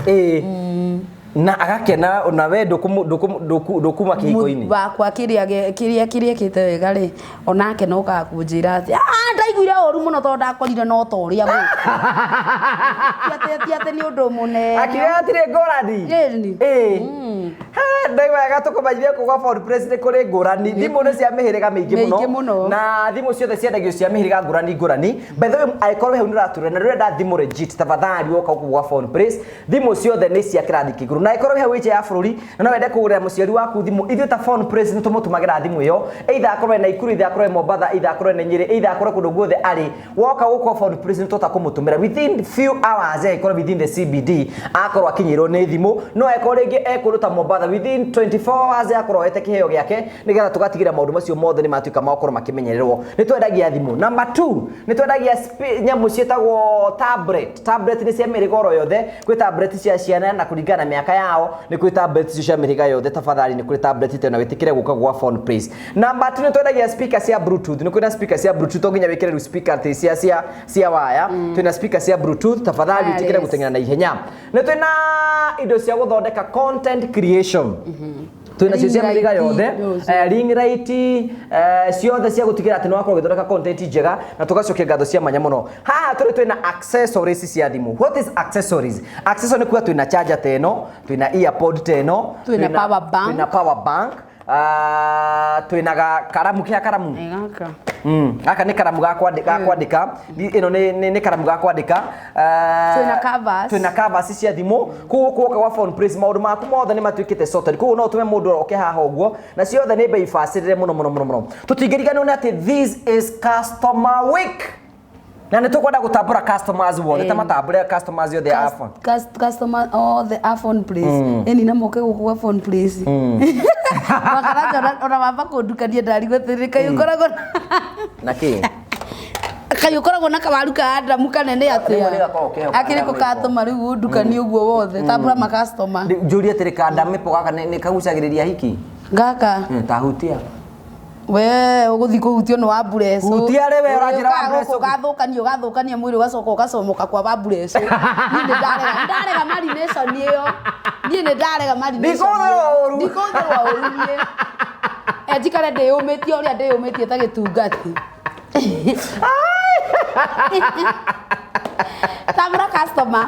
Na agakena na we ndũkuma kĩhiko-inĩ. Wakwa kĩrĩa kĩrĩa kĩrĩa wega rĩ, onake no kaga kũnjĩra atĩ, ndaiguire ũru mũno tondũ ndakorire no ta ũrĩa gwĩka. Ti atĩ nĩ ũndũ mũnene. Akiuga hatirĩ ngũrani. Ĩni. Ndaiga wega tũkũmenyithie kũgwa Phone Place nĩ kũrĩ ngũrani. Thimũ nĩ cia mĩhĩrĩga mĩingĩ Mĩingĩ mũno. Na thimũ ciothe ciendagio cia mĩhĩrĩga ngũrani ngũrani. By the way, angĩkorwo hau nĩ ũratũrora na ndũrenda thimũ legit, tafadhali woka gũkũ gwa Phone Place. Thimũ ciothe nĩ cia kĩrathi kĩa igũrũ. Na angĩkorwo wĩ hau wĩ nja ya bũrũri na no wende kũgũrĩra mũciari waku thimũ, ithuĩ ta Phone Place nĩ tũmũtũmagĩra thimũ ĩyo. Either akorwo e Naikuru, either akorwo e Mombatha, either akorwo e Nyĩrĩ, either akorwo kũndũ guothe arĩ. Woka gũkũ gwa Phone Place nĩ tũhota kũmũtũmĩra within few hours, angĩkorwo within the CBD akorwo akinyĩrwo nĩ thimũ. No angĩkorwo rĩngĩ e kũndũ ta Mombatha, within 24 hours akorwo oete kĩheo gĩake, nĩgetha tũgatigĩrĩra maũndũ macio mothe nĩ matuĩka ma gũkorwo makĩmenyererwo. Nĩ twendagia thimũ. Number 2, nĩ twendagia nyamũ ciĩtagwo tablet. Tablet nĩ cia mĩhĩrĩga oro yothe. Kwĩ tablet cia ciana na kũringana na mĩaka yao, nĩ kwĩ tablet icio cia mĩhĩrĩga yothe. Tafadhali nĩ kwĩ tablet ta ĩno, wĩtĩkĩre gũka gwa Phone Place. Number 2, nĩ twendagia speaker cia Bluetooth. Nĩ kwĩna speaker cia Bluetooth, to nginya wĩkĩre rĩu speaker atĩ cia waya. Twĩna speaker cia Bluetooth, tafadhali wĩtĩkĩre gũteng'era na ihenya. Nĩ twĩna indo cia gũthondeka content creation. Twĩna cio cia mĩhĩrĩga yothe, ring light, ciothe cia gũtigĩrĩra atĩ nĩ wakorwo ũgĩthondeka content njega, na tũgacokia ngatho cia mwanya mũno. Haha tũrĩ twĩna accessories cia thimũ. What is accessories? Accessory nĩ kuga twĩna charger ta ĩno, twĩna earpod ta ĩno, Twĩna power bank. Twĩna power bank, twĩna karamu kĩa karamu. Gaka. Gaka nĩ karamu ga kwandĩka. Ĩno nĩ karamu ga kwandĩka. Twĩna covers. Twĩna covers cia thimũ. Koguo kuoka gwa Phone Place maũndũ maku mothe nĩ matuĩkĩte sorted. Koguo no ũtũme mũndũ oke haha ũguo, na ciothe nĩ bei bacĩrĩre mũno mũno mũno mũno. Tũtingĩriganĩrwo nĩ atĩ this is customer week. Na nĩ tũkwenda gũtambũra customers wothe, ta matambũre customers othe a Phone. Customer othe a Phone Place. Ĩni na moke gũkũ gwa Phone Place. Makaranja ona wamba kũndukania ndarigwo atĩrĩrĩ, kaĩ ũkoragwo na kĩ? Kaĩ ũkoragwo na kawaru ka Adamu kanene atĩa? Rĩmwe nĩ gakoragwo keho ka Akĩrĩ Adamu kũ katũma rĩu ũndukanie ũguo wothe, tambũra ma customer. Njũrie atĩrĩ, ka Adamu gaka nĩ kagucagĩrĩria hiki? Gaka. Tahutia. We ũgũthiĩ kũhutio nĩ wa mbureco. Hutia rĩ we, ũranjĩra wa mbureco. Ũgathũkania ũgathũkania mwĩrĩ ũgacoka ũgacomoka kwa wa mbureco. Niĩ nĩ ndarega marination ĩyo. Niĩ nĩ ndarega marination. Ndikũhũthĩrwo ũru. Ndikũhũthĩrwo ũru niĩ. Njikare ndĩyũmĩtie ũrĩa ndĩyũmĩtie ta gĩtungati. Tambũra customer.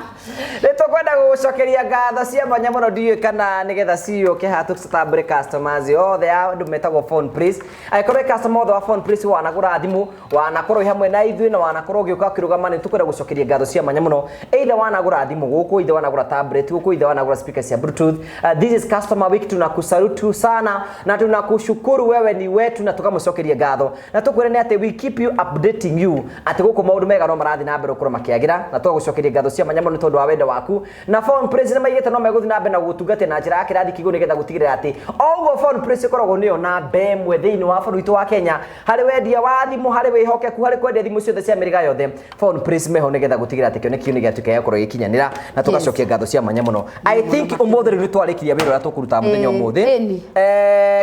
Nĩ tũkwenda gũgũcokeria ngatho cia mwanya mũno, ndiũĩ kana nĩgetha ciũke haha tũtambũre customers othe a andũ metagwo Phone Place. Angĩkorwo wĩ customer othe wa Phone Place, wanagũra thimũ, wanakorwo wĩ hamwe na ithuĩ, na wanakorwo ũgĩũka ũkĩrũgama, nĩ tũkwenda gũcokeria ngatho cia mwanya mũno. Either wanagũra thimũ gũkũ, either wanagũra tablet gũkũ, either wanagũra speaker cia Bluetooth. This is customer week, tunakusalutu sana na tunakushukuru, wewe ni wetu, na tukamũcokeria ngatho. Na tũkwĩre nĩ atĩ we keep you updating you atĩ gũkũ maũndũ mega no marathiĩ na mbere gũkorwo makĩagĩra, na tũgagũcokeria ngatho cia mwanya mũno nĩ tondũ wa wendo waku. Na Phone Place nĩ maigĩte no megũthiĩ na mbere na gũgũtungatia na njĩra ya kĩrathi kĩa igũrũ, nĩgetha gũtigĩrĩra atĩ o ũguo Phone Place ĩkoragwo nĩyo namba ĩmwe thĩinĩ wa bũrũri witũ wa Kenya harĩ wendia wa thimũ, harĩ wĩhokeku, harĩ kwendia thimũ ciothe cia mĩrĩga yothe. Phone Place meho nĩgetha gũtigĩrĩra atĩ kĩoneki kĩu nĩ gĩatuĩka gĩa gũkorwo gĩkinyanĩra, na tũgacokia ngatho cia mwanya mũno. I think ũmũthĩ rĩu nĩ twarĩkirie wĩra ũrĩa tũkũrutaga mũthenya ũmũthĩ.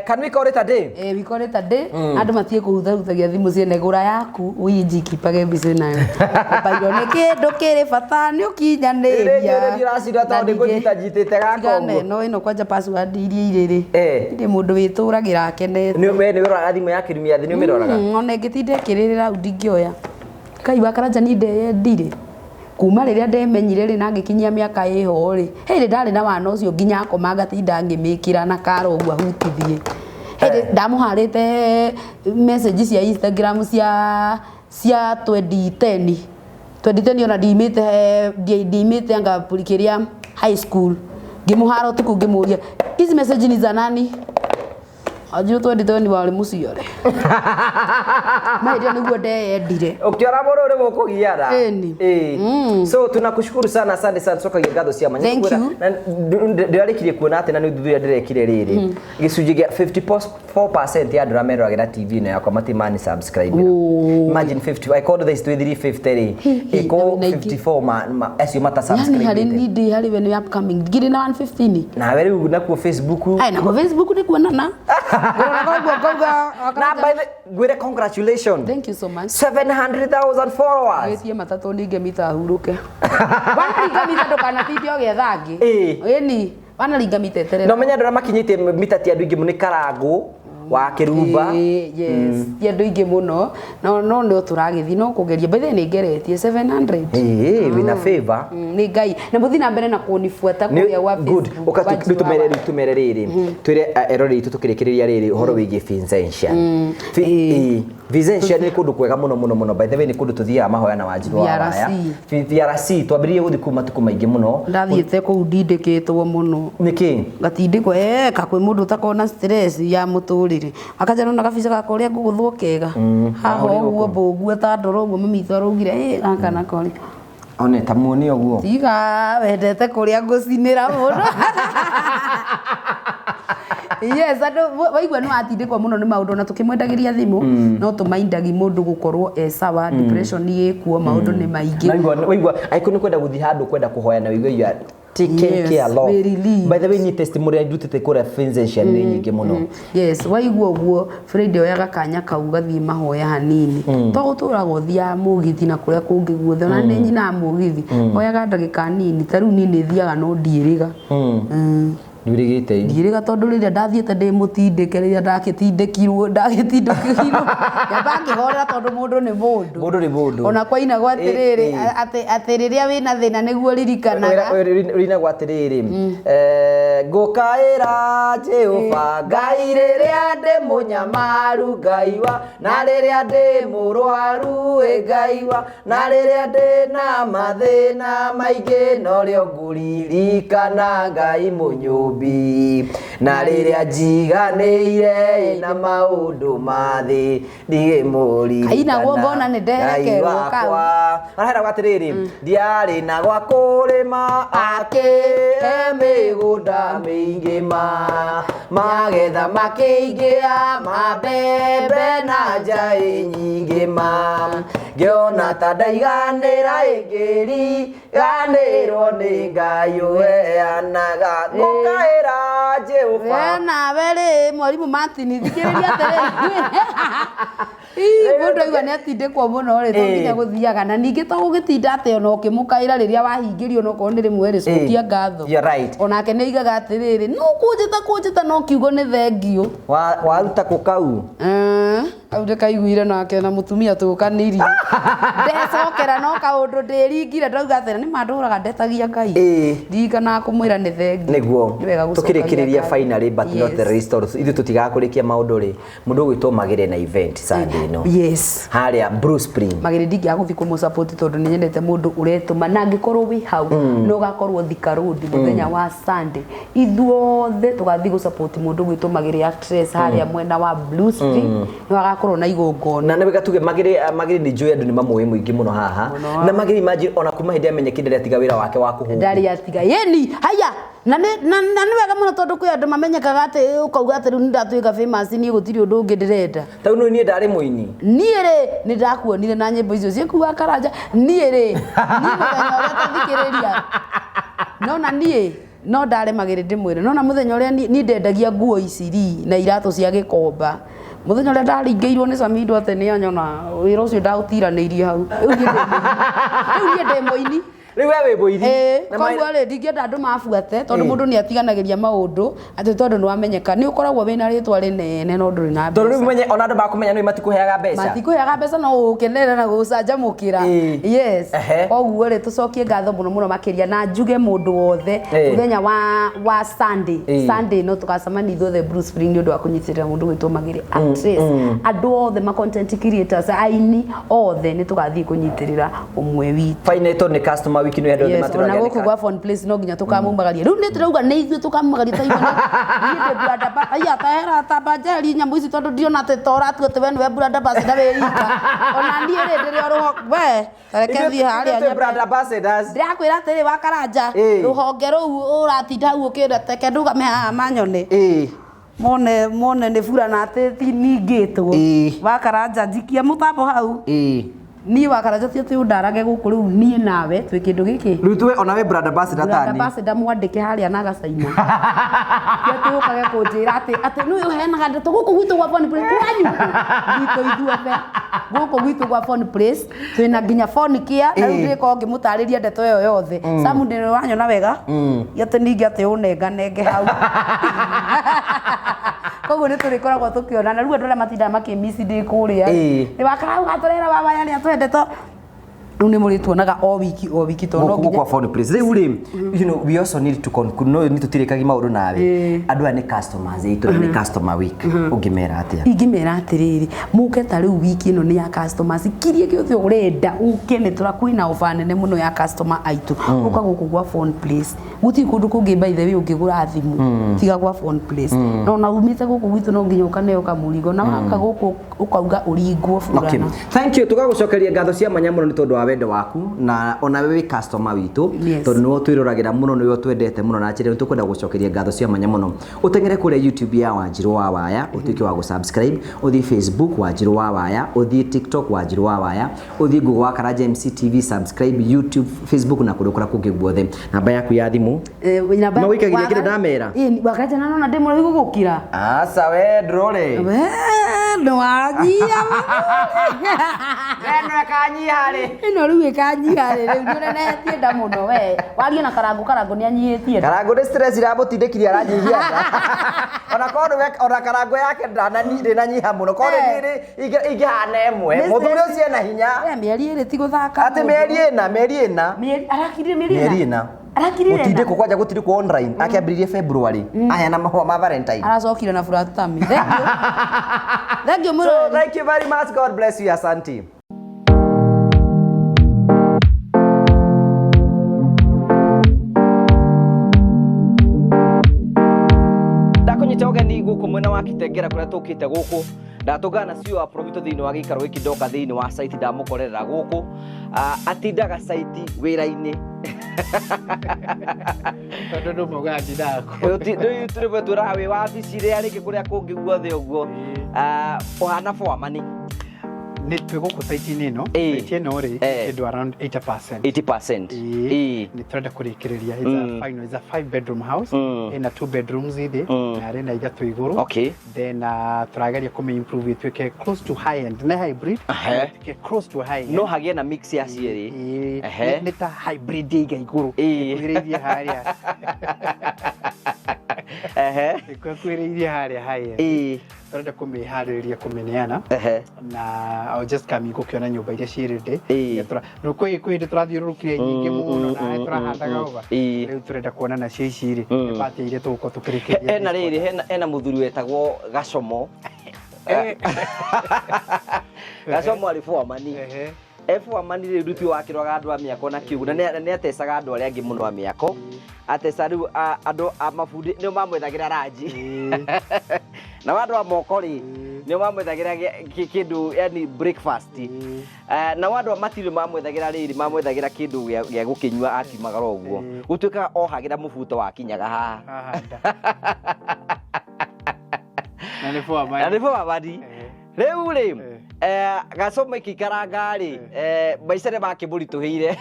Can we call it a day? We call it a day. Andũ matige kũhutahutagia thimũ ciene, gũra yaku ũinjikipage mbica nayo. Mbairwo nĩ kĩndũ kĩrĩ bata nĩ ũkinyanĩria. Rĩngĩ ndĩracira tondũ Na ningĩ- ngũnyita njitĩte gaka Tigana ũguo. ĩno ĩno kwanja password iria irĩ rĩ. Ndirĩ mũndũ wĩtũragĩra akenete. Nĩ we nĩ ũroraga thimũ ya kĩrumia thĩ, nĩ ũmĩroraga? Ona ĩngĩtinda ĩkĩrĩrĩra hau ndingĩoya. Kai wa Karanja niĩ ndeyendire. Kuma rĩrĩa ndemenyire rĩ na ngĩkinyia mĩaka ĩho rĩ, hĩndĩ ndarĩ na wana ũcio nginya akoma ngatinda ngĩmĩkĩra na kara ũguo ahutithie. Hĩndĩ ndamũharĩte message cia Instagram cia 2010. 2010 ona ndiimĩte anga kĩrĩa high school. Ngĩmũhara ũtukũ ngĩmũria, hizi message ni za nani? Anjirwo 2010 warĩ mũciare. Mahĩndĩ ĩyo nĩguo ndeyendire. Ukiona mũndũ ũrĩ mũkũgiana. Ĩni. So tunakushukuru sana, asante sana, tucokagia ngatho cia mwanya. Thank you. Na ndĩrarĩkirie kuona atĩ na nĩ ũthuthuria ndĩrekire rĩrĩ, gĩcunjĩ gĩa 54% ya andũ arĩa meroragĩra TV ĩno yakwa matimani subscribe. Imagine 50, I called this 2350 rĩ, ĩko na ingĩ. 54 acio mata Yani harĩ subscribe. niĩ ndĩ harĩ we nĩ upcoming ngiri na 115. Nawe rĩu nakuo Facebook. Ai, nakuo Facebook nĩ kuonana. Ngũrora koguo ngauga Na by the ngwĩre congratulations. Thank you so much. 700,000 followers. Gwĩtie matatũ ninge mita hurũke. Wanaringa mita ndũkanatinde ũgĩetha angĩ. Ĩni, wanaringa mita eterera. No menya andũ arĩa makinyĩtie mita ti andũ aingĩ mũno, nĩ Karangũ. Wa Kĩrumba. Ĩĩ, yes, ti andũ aingĩ mũno, no no no tũragĩthiĩ no kũgeria. By the way, nĩ ngeretie 700. Ĩĩ, wĩna favor. Nĩ Ngai na mũthiĩ na mbere na kũnibuata kũrĩa gwa Good. Facebook, Ũka Wanjiru rĩu tũmere wa rĩu tũmere rĩrĩ, twĩre eroreri itũ tũkĩrĩkĩrĩria rĩrĩ ũhoro wĩgiĩ Vincentian. Ĩĩ. Vincentian nĩ kũndũ kwega mũno mũno mũno. By the way, nĩ kũndũ tũthiaga mahoya na Wanjiru wa VRC. Waya. VRC twambĩrĩirie gũthiĩ kũu matukũ maingĩ mũno. Ndathiĩte kũu ndindĩkĩtwo mũno. Nĩkĩ? Ngatindĩkwo ka kwĩ mũndũ ũtakorwo na stress ya mũtũrĩre, akanjĩra nona gabica gaka ũrĩa ngũgũthwo kega haha Ahũrĩrwo ũguo kũ? mbũguo ta ndoro ũguo mami witũ araugire, gaka nako rĩ. One ta muone ũguo. Tiga wendete kũrĩa ngũcinĩra mũno. Yes, andũ waigua nĩ watindĩkwo mũno nĩ maũndũ, na tũkĩmwendagĩria thimũ no tũmaindagi mũndũ gũkorwo e sawa, depression ĩkuo, maũndũ nĩ maingĩ. Na waigua angĩkorwo nĩ kwenda gũthiĩ handũ kwenda kũhoya na ũigue you are taken Yes, care of. we relieved. By the way, ni testimony ndutĩte kũrĩa Vincentian nĩ nyingĩ mũno. Yes, waigua ũguo Friday oyaga kanya kau gathiĩ mahoya hanini, to gũtũraga ũthiaga mũgithi na kũrĩa kũngĩ guothe, ona nĩ nyinaga mũgithi, oyaga ndagĩka nini. Ta rĩu niĩ nĩ thiaga no ndiĩrĩga. Nĩũrĩgĩte? Ndiĩrĩga tondũ rĩrĩa ndathiĩte ndĩ mũtindĩke, rĩrĩa ndagĩtindĩkirwo ndagĩtindĩkirwo nyamba ngĩhorera, tondũ mũndũ nĩ mũndũ. Mũndũ nĩ mũndũ. Ona kwainagwo atĩrĩrĩ, atĩ rĩrĩa wĩna thĩna nĩguo ririkanaga. Rinagwo atĩrĩrĩ, ngũkaĩra Jehova Ngai rĩrĩa ndĩ mũnyamaru, Ngai wa, na rĩrĩa ndĩ mũrwaru, ĩ Ngai wa, na rĩrĩa ndĩ na mathĩna maingĩ, norĩo ngũririkana Ngai mũnyũmbi, na rĩrĩa njiganĩire na maũndũ ma thĩ ndigĩmũririkana. Kainagwo ngona nĩ nderekerwo Ngai kau. wakwa. Maraheragwo atĩrĩrĩ, ndiarĩ na gwa kũrĩma, akĩhe mĩgũnda mĩingĩ, ma magetha makĩingĩha, ma mbembe na njaĩ nyingĩ, ma ngĩona ta ndaiganĩra, ĩngĩriganĩrwo nĩ Ngai ũheanaga, ngũkaĩra Jehova. We nawe rĩ, mwarimũ Martin, thikĩrĩria atĩrĩrĩ. Ii, mũndũ aigua nĩ atindĩkwo mũno rĩ, to nginya gũthiaga na ningĩ to gũgĩtinda atĩ ona ũkĩmũkaĩra rĩrĩa wahingĩrio, no korwo nĩ rĩmwe rĩ, cokia ngatho. You're right. Onake nĩ aigaga atĩrĩrĩ, no kũnjĩta kũnjĩta no kiugo nĩ thengiũ. Waruta kũ kau? Kau ndĩkaiguire nake na mũtumia tũkanirie ndecokera no kaũndũ ndĩringire, ndauga atĩrĩ nĩ mandũraga ndetagia Ngai, ndirikanaga kũmwĩra nĩ thengiũ. Nĩguo. Nĩ wega gũcokagia Tũkĩrĩkĩrĩria, ngatho. finally but not the least, tondũ ithuĩ tũtigaga kũrĩkia maũndũ rĩ, mũndũ ũgwĩtwo Magĩre na event Sunday ĩno harĩa Blue Spring. Magĩrĩ ndingĩaga gũthiĩ kũmũ-support tondũ nĩ nyendete mũndũ ũretũma, na angĩkorwo wĩ hau no ũgakorwo Thika Road mũthenya wa Sunday, ithuothe tũgathiĩ gũ-support mũndũ ũgwĩtwo Magĩrĩ actress harĩa mwena wa Blue Spring, no agakorwo na igongona. Na nĩ wega tuge Magĩrĩ, Magĩrĩ nĩ njũĩ andũ nĩ mamũĩ mũingĩ mũno haha. Mũno. Na Magĩrĩ, imagine, ona kuma hĩndĩ amenyekire ndarĩ atiga wĩra wake wa kũhũngũ. Ndarĩ atiga yeni haya, na nĩ wega mũno tondũ kwĩ andũ mamenyekaga atĩ ũkauga atĩ rĩu nĩ ndatuĩka famous, niĩ gũtirĩ ũndũ ũngĩ ndĩrenda. Tau nĩ niĩ ndarĩ mũini. Niĩ rĩ, nĩ ndakuonire na nyĩmbo icio ciĩkuga Karanja. Niĩ rĩ, niĩ mũthenya ũrĩa tathikĩrĩria nona niĩ no ndarĩ Magĩrĩ ndĩmwĩre nona mũthenya ũrĩa niĩ ndendagia nguo ici ri na iratũ cia Gĩkomba, mũthenya ũrĩa ndaringĩirwo nĩ Samido atĩ nĩ anyona, wĩra ũcio ndaũtiranĩirie hau. Rĩu niĩ ndĩ mũini. Rĩu we wĩ mũini. Ĩĩ. Na Koguo rĩ, ndingĩenda andũ mabuate tondũ Ĩĩ. mũndũ nĩ atiganagĩria maũndũ atĩ tondũ nĩ wamenyeka, nĩ ũkoragwo wĩna rĩtwa rĩnene no ndũrĩ na Tondũ rĩu mbeca. menye ona andũ makũmenya nĩ matikũheaga mbeca. Matikũheaga mbeca no gũkenerera na gũcanjamũkĩra. Ĩĩ. Yes. Koguo rĩ, tũcokie ngatho mũno mũno makĩria, na njuge mũndũ wothe mũthenya wa Sunday, Sunday no tũgacemania ithuothe Blue Spring nĩ ũndũ wa kũnyitĩrĩra mũndũ gwĩtwo Magĩrĩ actress. Andũ othe ma content creators, aini othe, nĩ tũgathiĩ kũnyitĩrĩra ũmwe witũ. Finally, tondũ nĩ customer week nĩ andũ othe Yes, ona matũragia. gũkũ gwa Phone Place no nginya tũkamumagaria. Rĩu nĩ tũrauga nĩ ithuĩ tũkamumagaria, ta igua niĩ ndĩ brand ambassador. Aya tahera tambanjeri nyamũ ici tondũ ndiona atĩ ta ũratua atĩ we nĩwe brand ambassador wĩ ika. Ona niĩ rĩ, ndĩrĩ o rũhonge we tareke thiĩ harĩa Ithuĩ nyambe. Brand ambassadors. Ndĩrakwĩra atĩrĩ, wa Karanja, rũhonge rũu ũratinda hau ũkĩenda, teke ndũgame haha manyone, mone nĩ burana atĩ ti ningĩtwo. Wa Karanja, njikia mũtambo hau. Niĩ wa Karanja ti atĩ ũndarage gũkũ, rĩu niĩ nawe twĩ kĩndũ gĩkĩ. Rĩu tuwe ona we brand ambassador Brand tani. Ambassador mwandĩke harĩa na agacaina, ti atĩ ũkage kũnjĩra atĩ nĩwe ũheanaga ndeto gũkũ gwitũ gwa Phone Place, kwanyu gwitũ ithuothe gũkũ gwitũ gwa Phone Place twĩna nginya phone care, na rĩu ndĩkorwo ngĩmũtarĩria ndeto ĩyo yothe. Samu, ndĩ wanyona wega atĩ ningĩ atĩ ũnenganenge hau. Koguo nĩ tũrĩkoragwo tũkĩonana rĩu andũ arĩa matindaga makĩmici ndĩ kũrĩa. Nĩ wakarau gatũrera baba yani atwendete. Rĩu nĩ mũrĩtuonaga o wiki tondũ no nginya kwa phone please. Rĩu rĩ, you know, we also need to conclude. No nĩ tũtirĩkagia maũndũ nawe. Andũ aya nĩ customers aitũ na nĩ customer week. Ũngĩmera atĩa? Ingĩmera atĩrĩrĩ, mũke ta rĩu wiki ĩno nĩ ya customers. Kirie gĩothe ũrenda ũke nĩ tũra kwĩna offer nene mũno ya customer aitũ. Ũka gũkũ gwa Phone Place. Gũtirĩ kũndũ kũngĩ by the way ũngĩgũra thimũ tiga gwa Phone Place. No na umĩte gũkũ gwitũ no nginya ũkaneo kamũrigo na waka gũkũ ũkauga ũringwo burana. Okay. Thank you. Tũgagũcokeria ngatho cia mwanya mũno nĩ tondũ wa wendo waku na ona wewe customer witũ tondũ nĩwe twĩroragĩra mũno nĩwe twendete mũno na njĩra tũkwenda gũcokeria ngatho cia mwanya mũno. Ũteng'ere kũrĩa YouTube ya Wanjiru wa Waya ũtuĩke wa gũ-subscribe, ũthiĩ Facebook Wanjiru wa Waya, ũthiĩ TikTok Wanjiru wa Waya, ũthiĩ Google wa Karanja MC TV, subscribe YouTube, Facebook na kũndũ kũrĩa kũngĩ guothe. Namba yaku ya thimũ no wĩikagiria kĩndũ ndamera. Wakanja na nona ndĩ mũraihu gũgũkĩra. Aca we ndũrore. We nĩwanyia. Ĩno ĩkanyiha rĩ. Ĩno rĩu ĩkanyiha rĩ, rĩu nĩũnenehetie nda mũno we. Warie na Karangu, Karangu nĩanyihĩtie nda. Karangu nĩ stress iramũtindĩkirie aranyihia nda. Ona korwo nĩwe ona Karangu yake ndĩnanyiha mũno. Korwo nĩ ingĩhana ĩmwe. Mũthuri ũcio ena hinya. We mĩeri ĩrĩ ti gũthaka. Atĩ mĩeri ĩna, mĩeri ĩna. Arakirire mĩeri ĩna. Mĩeri ĩna. Gũtindĩkwo kwanja gũtindĩkwo online akĩambĩrĩirie February aheana mahũa ma Valentine. Aracokire na buratami. Thank you. Thank you mũno. So thank you very much. God bless you. Asante. Ndakunyita ũgeni gũkũ mwena wa Kitengera kũrĩa tũkĩte gũkũ ndatũngana na CEO wa Promito thĩinĩ wa gĩikaro gĩkĩ ndoka thĩinĩ wa site ndamũkorerera gũkũ atindaga site wĩra-inĩ tondũ ndũmaugaga ndindaga rĩmwe twĩraga wĩ wabici rĩa rĩngĩ kũrĩa kũngĩ guothe ũguo ũhana foreman. Nĩ twĩ gũkũ site-inĩ ĩno site ĩno rĩ kĩndũ around 80%. 80%. Nĩ tũrenda kũrĩkĩrĩria. It's a final, it's a 5 bedroom house ĩna 2 bedrooms thĩ na ĩna ithatũ igũrũ. Okay. Then tũrageria kũmĩ improve ĩtuĩke close to high end, nĩ hybrid ĩtuĩke close to high end. No hagĩe na mix ya cierĩ. Nĩ ta hybrid ĩiga igũrũ ĩkuhĩrĩirie harĩa. Ĩkuhĩrĩirie harĩa high end. Tũrenda kũmĩharĩrĩria kũmĩneana na I was just coming gũkĩona nyũmba iria ciĩ ready. Rĩu kwĩ hĩndĩ tũrathiũrũrũkire nyingĩ mũno na tũrahandaga over. Rĩu tũrenda kuona nacio ici rĩ nĩ part iria tũgũkorwo tũkĩrĩkĩria. Hena rĩrĩ hena mũthuri wetagwo Gacomo. Gacomo arĩ foreman. Foreman rĩu nduti wakĩrwaga andũ a mĩako na kiugo na nĩ atecaga andũ arĩa angĩ mũno a mĩako. Ateca rĩu andũ a mabundi nĩo mamwethagĩra ranji. Na andũ a moko rĩ nĩo mamwethagĩra kĩndũ yani breakfast. Na andũ a matirĩ mamwethagĩra rĩrĩ mamwethagĩra kĩndũ gĩa gũkĩnyua akiumagara ũguo. Gũtuĩkaga ohagĩra mũbuto wakinyaga haha. Na nĩ foreman. Na nĩ foreman. Rĩu rĩ Gacomo ĩkĩikaranga rĩ maica nĩ makĩmũritũhĩire.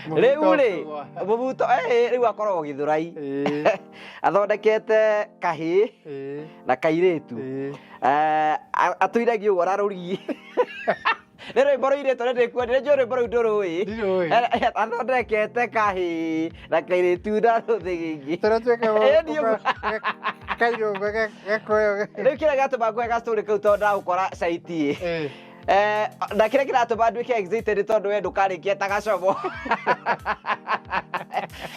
Rĩu rĩ mũbuto rĩu akoragwo Gĩthũrai. Athondekete kahĩĩ na kairĩtu. Atũiragia ũguo ararũriĩ. Nĩ rwĩmbo rũirĩtwo nĩ ndĩkuonire njũĩ rwĩmbo rũu ndũrũĩ. Athondekete kahĩĩ na kairĩtu na rũthĩgĩngĩ. Rĩu kĩrĩa gĩatũma nguhe ga story kau tondũ ndagũkora site ĩ. Na kĩrĩa kĩratũma nduĩke excited tondũ we ndũkarĩkia ta Gacomo.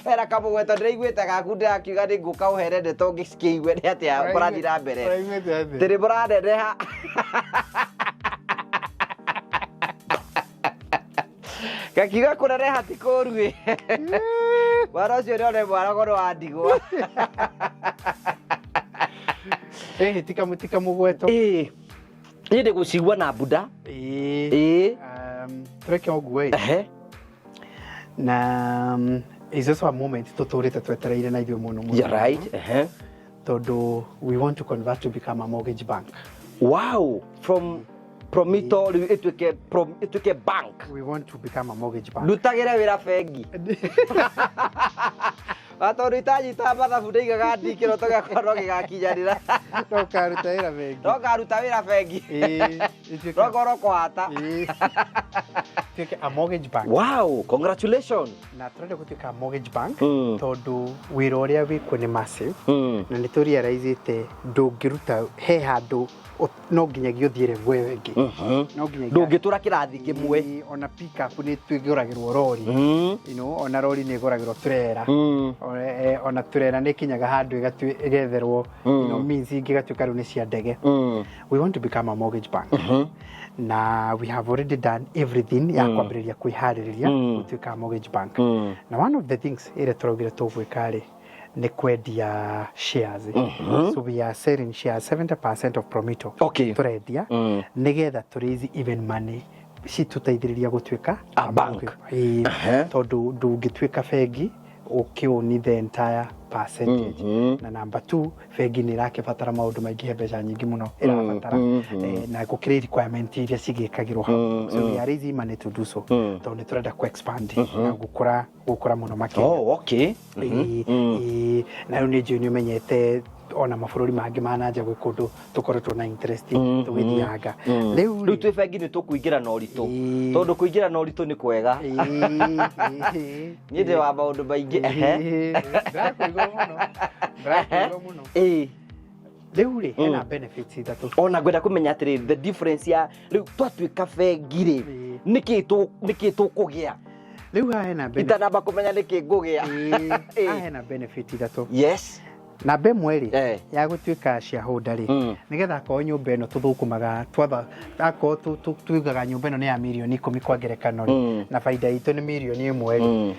Hena kamũgweto ndĩraiguĩte gaku ndĩrakiuga nĩ ngũka ũhere ndeto ngĩkĩigue nĩ atĩa kũrathiĩ na mbere. Tĩrĩ mũraneneha. Gakiuga kũneneha ti kũũru ĩ. Mwana ũcio nĩone mwaragono wa ndigwa. Tika mũgweto. Niĩ ndĩgũcigua na Buda. Tũreke ũguo ĩ. Na is also a moment tũtũrĩte twetereire na ithuĩ mũno mũno. You're right. Tondũ we want to convert to become a mortgage bank. Wow, from Promito rĩu ĩtuĩke bank. We want to become a mortgage bank. Ndutagĩre wĩra bengi. Tondũ itanyita mathabu ndaigaga ndi kĩroto gĩakwa no gĩgakinyanĩra. No ũkaruta wĩra bengi. No ngaruta wĩra bengi. No ngorwo kũhata. Tuĩke a mortgage bank. Wow, congratulations. Na tũrenda gũtuĩka a mortgage bank tondũ wĩra ũrĩa wĩkuo nĩ massive na nĩ tũrealizĩte ndũngĩruta he handũ no nginyagia ũthiĩ level ĩyo ĩngĩ. No nginyagia Ndũngĩtũra kĩrathi kĩmwe. Ĩĩ, ona pick-up nĩ twĩgũragĩrwo rori. Ona rori nĩ ĩgũragĩrwo turera. Ona turera nĩ ĩkinyaga handũ ĩgetherwo means ingĩ ĩgatuĩka rĩu nĩ cia ndege. We want to become a mortgage bank. Na we have already done everything ya kwambĩrĩria kwĩharĩrĩria gũtuĩka a mortgage bank. Na one of the things ĩrĩa tũraugire tũgwĩka rĩ nĩ kwendia shares. So we are selling shares, 70% of Promito. Tũrendia nĩgetha tũ raise even money citũteithĩrĩria gũtuĩka A bank. Ĩĩ, tondũ ndũngĩtuĩka bengi ũkĩũni the entire percentage. Na number two, bengi nĩ ĩrakĩbatara maũndũ maingĩ, he mbeca nyingĩ mũno ĩrabatara. Na gũkĩrĩ requirement iria cigĩkagĩrwo hau. So we are raising money to do so tondũ nĩ tũrenda ku expand na gũkũra gũkũra mũno makĩria. Ĩĩ, ĩĩ, na rĩu nĩ njũĩ nĩ ũmenyete ona mabũrũri mangĩ ma nanja gwĩ kũndũ tũkoretwo na interest tũgĩthianga rĩu. Rĩu twĩ bengi nĩ tũkũingĩra na ũritũ. Tondũ kũingĩra na ũritũ nĩ kwega. Niĩ ndĩ wa maũndũ maingĩ. Ndĩrakũigua mũno, ndĩrakũigua mũno. Rĩu rĩ hena benefits ithatũ. Ona ngwenda kũmenya atĩrĩrĩ, the difference ya rĩu twatuĩka bengi rĩ, nĩkĩ tũkũgĩa? Rĩu haha hena benefit. Itanamba kũmenya nĩkĩ ngũgĩa. Haha hena benefit ithatũ. Namba ĩmwe rĩ, ya gũtuĩka shareholder rĩ, nĩgetha akorwo nyũmba ĩno tũthũkũmaga twatha akorwo tugaga nyũmba ĩno nĩ ya mirioni 10 kwa ngerekano rĩ, na baida itũ nĩ mirioni 1 rĩ,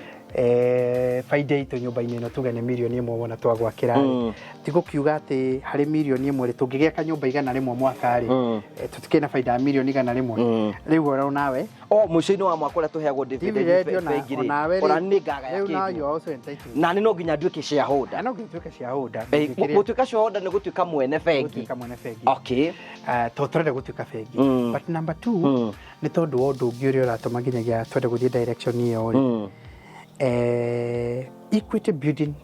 baida itũ nyũmba-inĩ ĩno tuge nĩ mirioni 1 wona twagwakĩra rĩ, ti gũkiuga atĩ harĩ mirioni 1 rĩ, tũngĩgĩaka nyũmba 100 mwaka rĩ, tũtikĩrĩ na baida ya mirioni 100. Rĩu oro nawe O mũico-inĩ wa mwaka ũrĩa tũheagwo dividend dividend ona bengi rĩ, onawe ona nĩ ngagaya rĩu now kĩndũ. You are also entitled. Na nĩ no nginya nduĩke shareholder? Na no nginya ũtuĩke shareholder. Gũtuĩka shareholder nĩ gũtuĩka mwene bengi? Gũtuĩka mwene bengi. To tũrenda gũtuĩka bengi. But number two, nĩ tondũ wa ũndũ ũngĩ ũrĩa ũratũma nginyagia twende gũthiĩ direction ĩyo rĩ, Equity Building,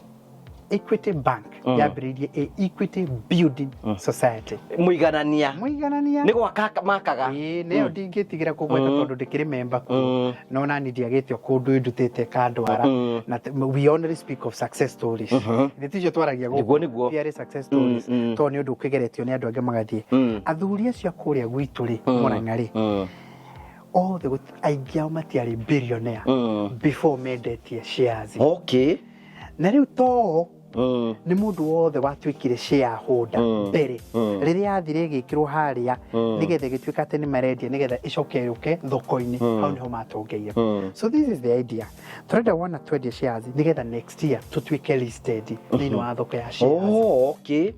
Equity Bank yambĩrĩirie a Equity Building Society. Mũiganania. Mũiganania. Nĩ gwaka makaga. Ĩĩ, nĩyo ndingĩtigĩra kũgweta tondũ ndĩkĩrĩ memba kuo. No nani ndiagĩte o kũndũ ndutĩte kandwara. Na we only speak of success stories. Nĩ ticio twaragia gũkũ. Nĩguo, nĩguo. Tiarĩ success stories. Tondũ nĩ ũndũ ũkĩgeretio nĩ andũ angĩ magathiĩ. Athuri acio a kũrĩa gwitũ rĩ, Mũrang'a rĩ, othe aingĩ ao matiarĩ billionaire before mendetie shares. Na rĩu to nĩ mũndũ wothe watuĩkire shareholder mbere rĩrĩa yathire ĩgĩkĩrwo harĩa nĩgetha ĩgĩtuĩka atĩ nĩ marendia nĩgetha ĩcoke yũke thoko-inĩ, hau nĩho matongeire. So this is the idea: tũrenda wona twendie shares nĩgetha next year tũtuĩke listed thĩinĩ wa thoko ya shares.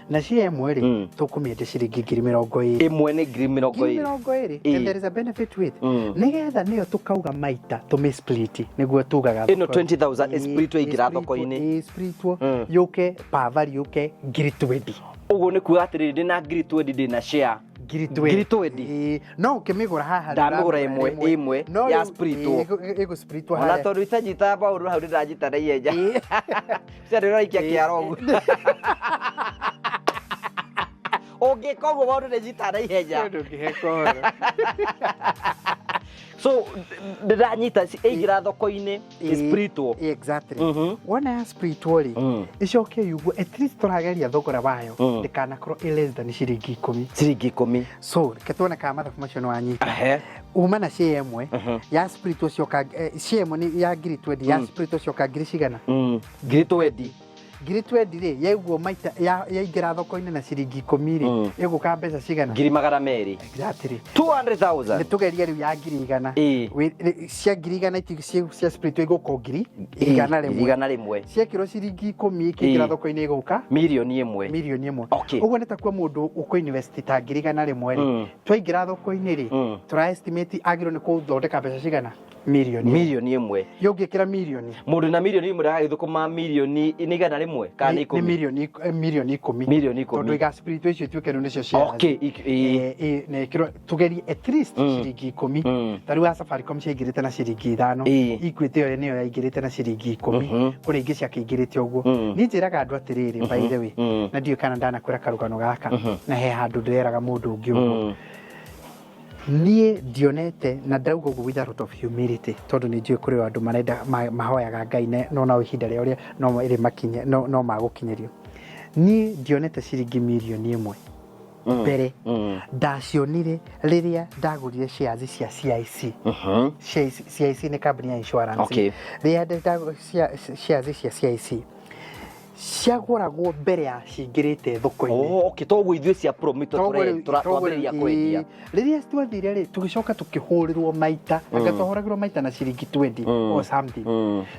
Na share ĩmwe rĩ, tũkũmĩendia ciringi 20,000. Ĩmwe nĩ ngiri mĩrongo ngiri ĩrĩ. 20. And there is a benefit with nĩgetha nĩyo tũkauga maita tũmĩ split nĩguo tugaga Ĩno thoko- 20,000 ĩsplitwo ĩingĩra ĩsplitwo- thoko-inĩ. ĩsplitwo yũke per value yũke 20,000. Ũguo nĩ kuga atĩrĩrĩ, ndĩna 20,000 ndĩna share ngiri 20,000. Ĩĩ, no ũkĩmĩgũra haha rĩ, Ndamĩgũra ũramĩgũra ĩmwe, ĩmwe, No ya rĩu, splitwo. ĩĩ, ĩgũ-splitwo Ona harĩa. tondũ itanyitaga maũndũ hau ndĩranyita na ihenya cia ndĩraikia kĩara ũguo ũngĩka ũguo maũndũ nĩ nyitaga na ihenya. Ndũngĩheka ũhoro. So ndĩranyita ĩingĩra thoko-inĩ ĩsplitwo. Exactly. Wona ya splitwo rĩ, ĩcoke yuguo at least tũrageria thogora wayo ndĩkanakorwo ĩ less than ciringi 10. Ciringi 10. So reke tuone kana mathabu macio nĩ wanyita. Uma na share ĩmwe ya splitwo cioka, share ĩmwe nĩ ya 20,000 ya splitwo cioka ngiri cigana? 20,000. 20,000 rĩ, yaiguo maita yaingĩra thoko-inĩ na ciringi 10 rĩ, ĩgũka mbeca cigana? 200,000. Exactly. 200,000. Nĩ tũgerie rĩu ya 100,000. Cia 100,000 cia splitwo igũka 100,000. 100,000. Ciekĩrwo ciringi 10 ikĩingĩra thoko-inĩ ĩgũka 1,000,000. 1,000,000. Ũguo nĩ takuo mũndũ ũkũ invest ta 100,000 rĩ, twaingĩra thoko-inĩ rĩ, tũra estimate agĩrĩirwo nĩ kũthondeka mbeca cigana? 1,000,000. 1,000,000. Yũngĩkĩra mirioni. Mũndũ na 1,000,000 ndagagĩthũkũma mirioni nĩ 100 kana nĩ nĩ 10? 10,000,000. 10,000,000. Tondũ igasplitwo icio ituĩke rĩu nĩcio shares. Na ĩkĩrwo tũgerie at least ciringi 10. Ta rĩu ya Safaricom ciaingĩrĩte na ciringi 5. Equity ĩyo nĩyo yaingĩrĩte na ciringi 10. Kũrĩ ingĩ ciakĩingĩrĩte ũguo. Niĩ njĩraga andũ atĩrĩrĩ, by the way, na ndiũĩ kana ndanakwĩra karũgano gaka, na he handũ ndĩreraga mũndũ ũngĩ ũguo. Niĩ ndionete, na ndauga ũguo with a lot of humility, tondũ nĩ njũĩ kũrĩ andũ marenda mahoyaga Ngai no nao ihinda rĩao rĩa no ĩrĩ makinye, no magũkinyĩrio. Niĩ ndionete ciringi mirioni 1 mbere. Ndacionire rĩrĩa ndagũrire shares cia CIC. Shares CIC nĩ kambuni ya insurance. Rĩrĩa shares cia CIC ciagũragwo mbere ya cingĩrĩte thoko-inĩ. Oh, okay, toguo ithuĩ cia Promito twambĩrĩria kwendia. Rĩrĩa twathire rĩ, tũgĩcoka tũkĩhũrĩrwo maita, anga twahũragĩrwo maita na ciringi 20 or something,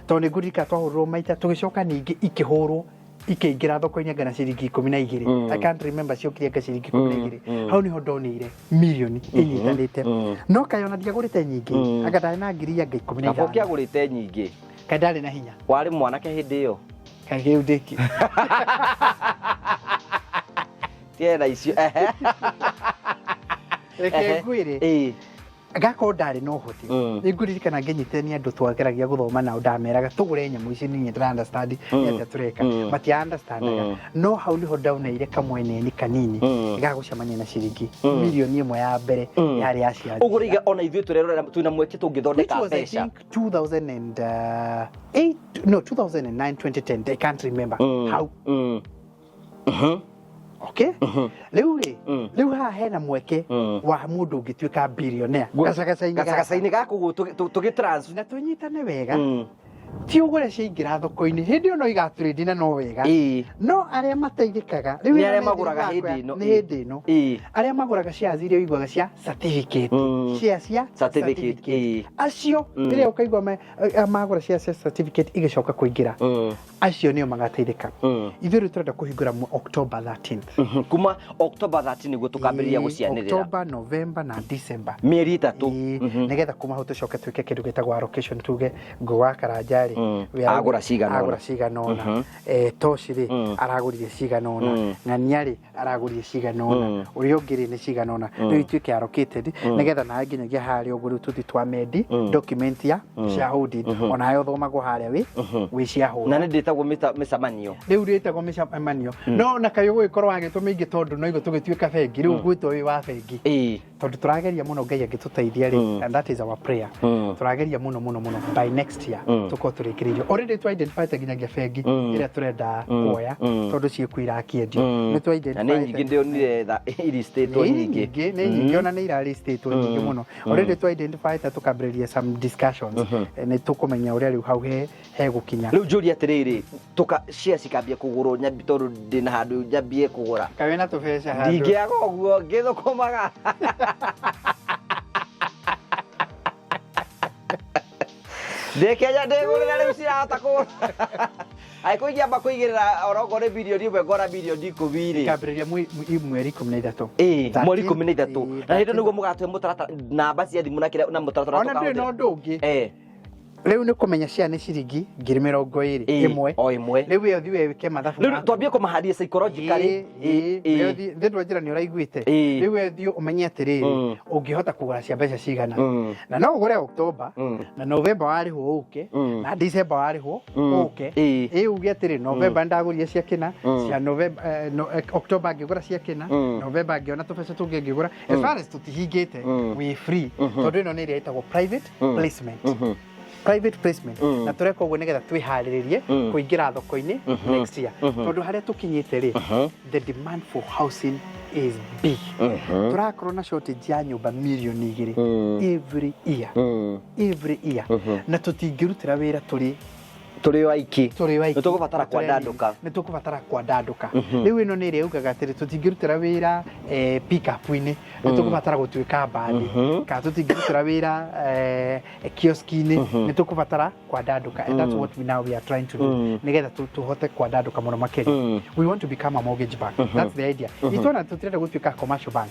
tondũ nĩ ngũririkana twahũrĩrwo maita, tũgĩcoka ningĩ ikĩhũrwo ikĩingĩra thoko-inĩ anga na ciringi 12. I can't remember ciokire anga ciringi 12. Hau niho ndonire mirioni ĩnyitanĩte, no kaĩ ona ndiagũrĩte nyingĩ, anga ndarĩ na ngiri anga ikũmi na Kaba ithano. ũkĩagũrĩte nyingĩ. Kaĩ ndarĩ na hinya. Warĩ mwanake hĩndĩ ĩyo. Kaĩ kĩu ndĩki. Tiena icio. Reke ngwĩre, ngakorwo ndarĩ na ũhoti. Nĩ ngũririkana ngĩnyitithania andũ twageragia gũthoma nao, ndameraga tũgũre nyamũ ici, niĩ ndĩra understand nĩ atĩa tũreka. Matia understandaga. No hau nĩho ndaoneire kamweneni kanini ga gũcemania na ciringi mirioni 1 ya mbere yarĩ ya ciathi. Ũguo rĩiga ona ithuĩ tũrerorera twĩna mweke Which tũngĩthondeka was, I mbeca. think, 2008, no, 2009, 2010, I can't remember how. Okay, rĩu rĩ, rĩu haha hena mweke wa mũndũ ũngĩtuĩka billionaire gacagaca-inĩ gaka. Gacagaca-inĩ gaka ũguo tũgĩ transfer. Na tũnyitane wega, ti ũgũre ciaingĩra thoko-inĩ hĩndĩ ĩyo no igatũrĩndi na no wega, no arĩa mateithĩkaga rĩu Nĩ ĩno arĩa nĩ magũraga thirikari. hĩndĩ ĩno. Nĩ hĩndĩ ĩno. Arĩa magũraga shares iria ũiguaga cia certificate, shares cia Certificate, acio rĩrĩa ũkaigua magũra shares cia certificate igĩcoka kũingĩra, acio nĩo magateithĩka. Ithuĩ rĩu tũrenda kũhingũra October 13th. Kuma October 13 nĩguo tũkambĩrĩria gũcianĩrĩra. October, November na December. Mĩeri 3. Nĩgetha kuma hau tũcoke twĩke kĩndũ gĩtagwo allocation, tuge Ngũ wa Karanja rĩ, Agũra cigana ũna. Agũra cigana ũna. Toci rĩ, aragũrire cigana ũna. Ng'ania rĩ, aragũrire cigana ũna. Ũrĩa ũngĩ rĩ, nĩ cigana ũna. Rĩu ituĩke allocated, nĩgetha nawe nginyagia harĩa ũguo rĩu tũthiĩ twamendi document ya shareholding, onawe ũthomagwo harĩa wĩ shareholder. Na nĩ ndĩtagwo mĩcemanio. Rĩu rĩtagwo mĩcemanio, no na kaĩ ũgũgĩkorwo wagĩtwo mĩingĩ, tondũ no igũ tũgĩtuĩka bengi rĩu gwĩtwo wĩ wa bengi, tondũ tũrageria mũno, Ngai angĩtũteithia rĩ, and that is our prayer, tũrageria mũno mũno mũno by next year tũkorwo tũrĩkĩrĩirio. Already twa identify nginyagia bengi ĩrĩa tũrenda kuoya, tondũ ciĩkuo irakĩendio, nĩ twa Na nĩ nyingĩ ndĩonire iristĩtwo nĩ nyingĩ. Nyingĩ, nĩ nyingĩ, ona nĩ iraristĩtwo nyingĩ mũno. Already twa identify ta tũkambĩrĩria some discussions. Nĩ tũkũmenya ũrĩa rĩu hau he hegũkinya. Rĩu njũria atĩrĩrĩ, tũka share cikambia kũgũrwo nyambi, tondũ ndĩna handũ nyambie kũgũra. Kaĩ wĩna tũbeca handũ? Ndingĩaga ũguo ngĩthũkũmaga. Ndĩ Kenya ndĩgũrĩra, rĩu cirahota kũgũra angĩkorwo ingĩamba kũigĩrĩra onokorwo nĩ birioni 1, ngona birioni 10 rĩ. Ikambĩrĩria mweri 13. Mweri 13. Na hĩndĩ 13. nĩguo mũgatũhe mũtaratara, namba cia thimũ na kĩrĩa na mũtaratara. Ona ndũrĩ na Tũkahũthĩra. ũndũ ũngĩ. Rĩu nĩ kũmenya cia nĩ ciringi 20,000 ĩmwe. O ĩmwe. Rĩu we ũthiĩ wĩke mathabu Rĩu maku. twambie kũmaharia psychologically. Thĩ ndwanjĩra nĩ ũraiguĩte. Rĩu we thiĩ ũmenye atĩrĩrĩ, ũngĩhota kũgũra cia mbeca cigana, na no ũgũre October, na November warĩhwo ũke, na December warĩhwo ũke. Ĩ uge atĩrĩ, November ndagũrire cia kĩna, cia November, October ngĩgũra cia kĩna, November ngĩona tũbeca tũngĩ ngĩgũra. As far as tũtihingĩte, wĩ free, tondũ ĩno nĩ ĩrĩa ĩtagwo private placement, private placement. Na tũreka ũguo nĩgetha twĩharĩrĩrie kũingĩra thoko-inĩ next year, tondũ harĩa tũkinyĩte rĩ, the demand for housing is big. Tũrakorwo na shortage ya nyũmba mirioni 2 every year, every year, na tũtingĩrutĩra wĩra tũrĩ Tũrĩ o aiki. Tũrĩ aiki. Nĩ tũgũbatara kwandandũka. Nĩ tũkũbatara kwandandũka. Rĩu ĩno nĩ ĩrĩa yugaga atĩrĩ, tũtingĩrutĩra wĩra pick-up-inĩ, nĩ tũkũbatara gũtuĩka mbathi, kana tũtingĩrutĩra wĩra kioski-inĩ, nĩ tũkũbatara kwandandũka. And that's what we now we are trying to do, nĩgetha tũhote kwandandũka mũno makĩria. We want to become a mortgage bank, that's the idea. Itwana tũtirenda gũtuĩka commercial bank.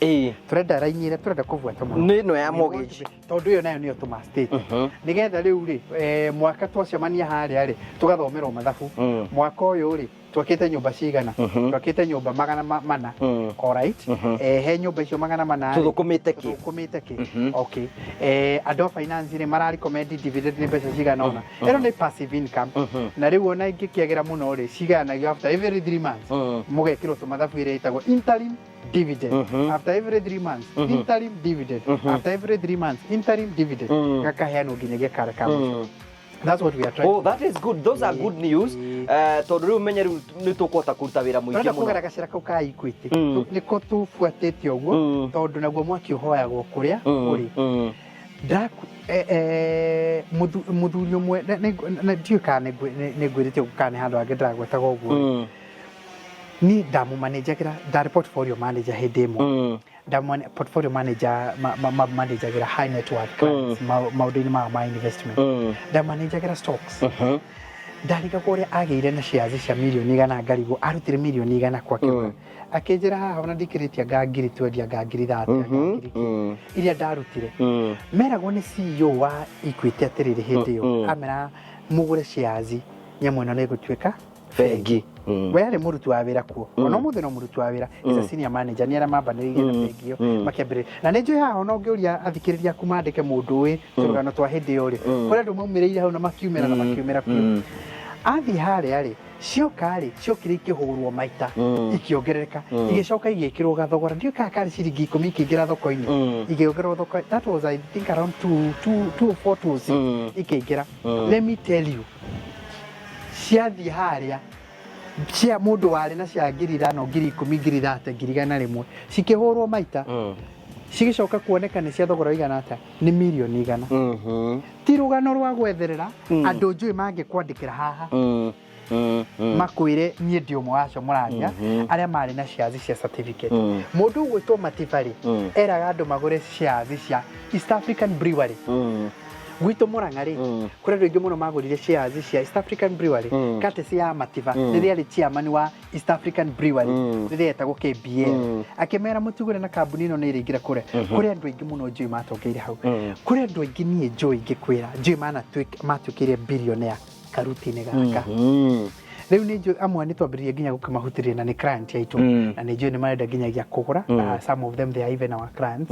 Tũrenda raini ĩrĩa tũrenda kũbuata mũno Nĩ ĩno ya We want mortgage. to be, tondũ ĩyo nayo nĩyo tũmastĩte, nĩgetha rĩu rĩ, mwaka twacemania harĩa rĩ, Tũgathomerwo mathabu. Mwaka ũyũ rĩ, twakĩte nyũmba cigana? Twakĩte nyũmba magana mana. Alright. He nyũmba icio 400 rĩ, Tũthũkũmĩte kĩ? Tũthũkũmĩte kĩ? Okay. Andũ a finance rĩ, mara recommend dividend nĩ mbeca cigana ũna. Ĩno nĩ passive income. Na rĩu ona ingĩkĩagĩra mũno rĩ, cigayanagio after every 3 months. Mũgekĩrwo tũmathabu ĩrĩa ĩtagwo interim dividend. After every 3 months, interim dividend. After every 3 months, interim dividend. Gakaheanwo nginyagia kara ka mũico. That's what we are trying. Oh, that is good. Those are good news. Tondũ rĩu menye rĩu nĩ tũkũhota kũruta wĩra mũingĩ Tũrenda mũno. Kũgera gacĩra kau ka Equity. Nĩko tũbuatĩte ũguo, tondũ naguo mwaki ũhoyagwo kũrĩa ũrĩ. Ndaku mũthuri ũmwe ndiũĩ kana nĩ ngwĩrĩte ũguo kana nĩ handũ hangĩ ndĩragwetaga ũguo. Niĩ ndamũmanĩnjagĩra, ndarĩ portfolio manager hĩndĩ ĩmwe. Portfolio manager managagĩra high net worth clients maũndũ-inĩ mao ma investment. Ndamanĩnjagĩra stocks. Ndarigagwo ũrĩa agĩire na shares cia mirioni 100, ngarigwo arutire mirioni 100 kwa kĩũga. Akĩnjĩra haha ona ndikĩrĩtie anga ngiri twenty, anga ngiri 30, anga ngiri kĩ iria ndarutire. Meragwo nĩ CEO wa Equity atĩrĩrĩ, hĩndĩ ĩyo amera mũgũre shares, nyamũ ĩno nĩ ĩgũtuĩka bengi. We arĩ mũruti wa wĩra kuo, ona ũmũthĩ no mũruti wa wĩra, is a senior manager. Nĩ arĩa mambanĩrĩirie na bengi ĩyo makĩambĩrĩria, na nĩ njũĩ haha ona ũngĩũria athikĩrĩria aku mandĩke mũndũ ũĩ tũrũgano twa hĩndĩ ĩyo rĩ, kũrĩ andũ maumĩrĩire hau na makiumĩra na makiumĩra biũ. Athiĩ harĩa rĩ, cioka rĩ, ciokire ikĩhũrwo maita, ikĩongerereka, igĩcoka igĩkĩrwo gathogora, ndiũĩ kana karĩ ciringi 10, ikĩingĩra thoko-inĩ, ikĩongererwo thoko. That was, I think, around 2 2 2 4 2 6 ikĩingĩra. Let me tell you, ciathiĩ harĩa cia mũndũ warĩ na cia 5,000, 10,000, 30,000, 100,000, cikĩhũrwo maita, cigĩcoka kuoneka nĩ cia thogora ũigana atĩa? Nĩ mirioni 100. Ti rũgano rwa gwetherera andũ, njũĩ mangĩkwandĩkĩra haha makwĩre niĩ ndi ũmwe wacio mũraria arĩa marĩ na shares cia certificate. Mũndũ ũgwĩtwo Matibarĩ eraga andũ magũre shares cia East African Brewery. Gwitũ Mũrang'a rĩ, kũrĩ andũ aingĩ mũno magũrire shares cia East African Brewery courtesy ya Matiba, rĩrĩa arĩ chairman wa East African Brewery, rĩrĩa etagwo KBL, akĩmera mũtigũre na kambuni ĩno nĩ ĩrĩingĩra kũrĩa. Kũrĩ andũ aingĩ mũno njũĩ matongeire hau. Kũrĩ andũ aingĩ niĩ njũĩ, ingĩkwĩra njũĩ matuĩkĩire billionaire karuti-inĩ gaka. Rĩu nĩ njũĩ amwe nĩ twambĩrĩria nginya gũkĩmahutĩria na nĩ client aitũ, na nĩ njũĩ nĩ marenda nginyagia kũgũra. Some of them, they are even our clients.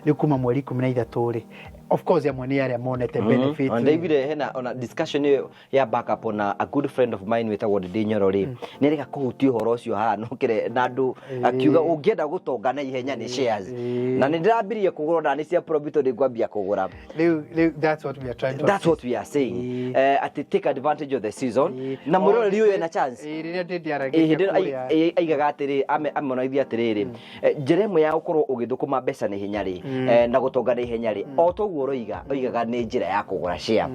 Rĩu kuma mweri 13 rĩ, of course amwe nĩ arĩa monete benefit. Ona ndaiguire hena ona discussion ĩyo ya backup, ona a good friend of mine wĩtagwo Ndindi Nyoro rĩ, nĩ arega kũhutia ũhoro ũcio haha no kĩre na andũ, akiuga ũngĩenda gũtonga na ihenya nĩ shares. Na nĩ ndĩrambirie kũgũra, ona nĩ cia Promito nĩ ngwambia kũgũra. Rĩu that's what we are trying to That's what we are saying. Atĩ take advantage of the season na mwĩroreri ũyũ ena chance. Rĩrĩa Ndindi Ĩ, aragĩria hĩndĩ ĩno kũrĩa aigaga atĩrĩ, amonaithia atĩrĩrĩ, njĩra ĩmwe ya gũkorwo ũgĩthũkũma mbeca na ihenya rĩ, na gũtonga na ihenya rĩ, o toguo ũroiga, oigaga nĩ njĩra ya kũgũra share.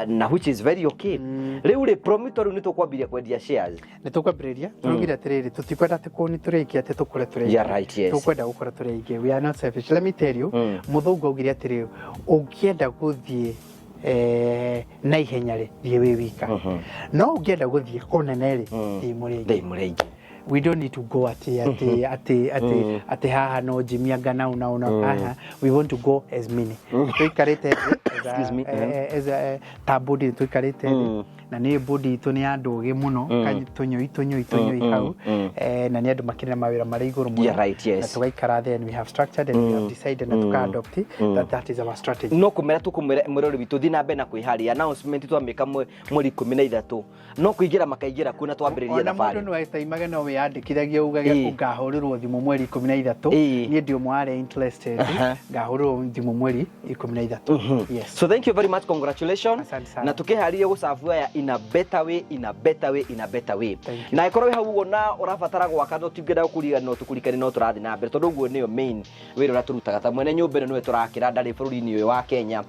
Na which is very okay. Rĩu rĩ, Promito, rĩu nĩ tũkwambirie kwendia shares? Nĩ tũkwambĩrĩria. Tũraugire atĩrĩrĩ, tũtikwenda atĩ kũni tũrĩ aingĩ atĩ tũkũre tũrĩ aingĩ. Yeah, right, yes. Tũkwenda gũkũra tũrĩ aingĩ. We are not selfish, let me tell you. Mũthũngũ augire atĩrĩrĩ, ũngĩenda gũthiĩ na ihenya rĩ, thiĩ wĩ wika, no ũngĩenda gũthiĩ kũnene rĩ, thiĩ mũrĩ aingĩ. Thiĩ mũrĩ aingĩ. We don't need to go ati ati ati ati ati haha no Jimmy anga nau nau nau haha. We want to go as many tuikarĩte thĩ as Excuse me. As a ta body tuikarĩte thĩ, na nĩ body itũ nĩ ya andũ ogĩ mũno, tũnyũi tũnyũi tũnyũi hau, na nĩ andũ makĩrĩ na mawĩra marĩ igũrũ mũno. Yeah, right, yes. Na tũgaikara thĩ and we have structured and we have decided na tuka adopt that that is our strategy. No kũmera tũkũmwĩra mwĩrori witũ thiĩ na mbere na kwĩharĩria. Announcement twamĩka mweri 13, no kũingĩra makaingĩra kuo na twambĩrĩrie Ona mũndũ thabarĩ. no etaimage, no wĩyandĩkithagie ugage ũngahũrĩrwo thimũ mweri 13. Niĩ ndi ũmwe warĩa interested, ngahũrĩrwo thimũ mweri 13, yes. So thank you very much, congratulations. Asante sana. Na tukiharĩrie gũcabu aya in a better way, in a better way, in a better way. Thank you. Na ĩkorwo wĩ hau ũguo na ũrabatara gwaka, no tingĩenda gũkũriga, no tũkũrikane no tũrathiĩ na mbere, tondũ ũguo nĩyo main wĩra ũrĩa tũrutaga. Ta mwene nyũmba ĩno nĩwe tũrakĩra, ndarĩ bũrũri-inĩ ũyũ wa Kenya.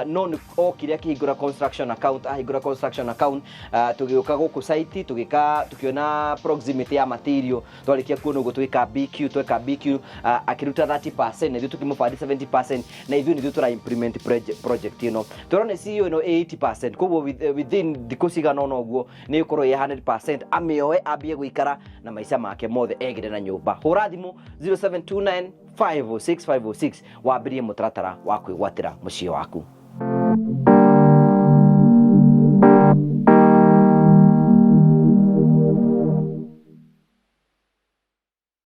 No nĩ okire akĩhingũra construction account, ahingũra construction account, tũgĩũka gũkũ site, tũgĩka tũkĩona proximity ya material. Twarĩkia kuona ũguo, tũgĩka BQ, tweka BQ, akĩruta 30% na ithuĩ tũkĩmũbandi 70%, na ithuĩ nithuĩ tũra implement project ĩno. Tũrona CEO ĩno 80%, koguo within thikũ cigana ũna ũguo nĩ ĩgũkorwo ĩ 100%, amĩoe ambie gũikara na maica make mothe egĩre na nyũmba. Hũra thimũ 0729 506 506 wambĩrie mũtaratara wa kwĩgwatĩra mũciĩ waku.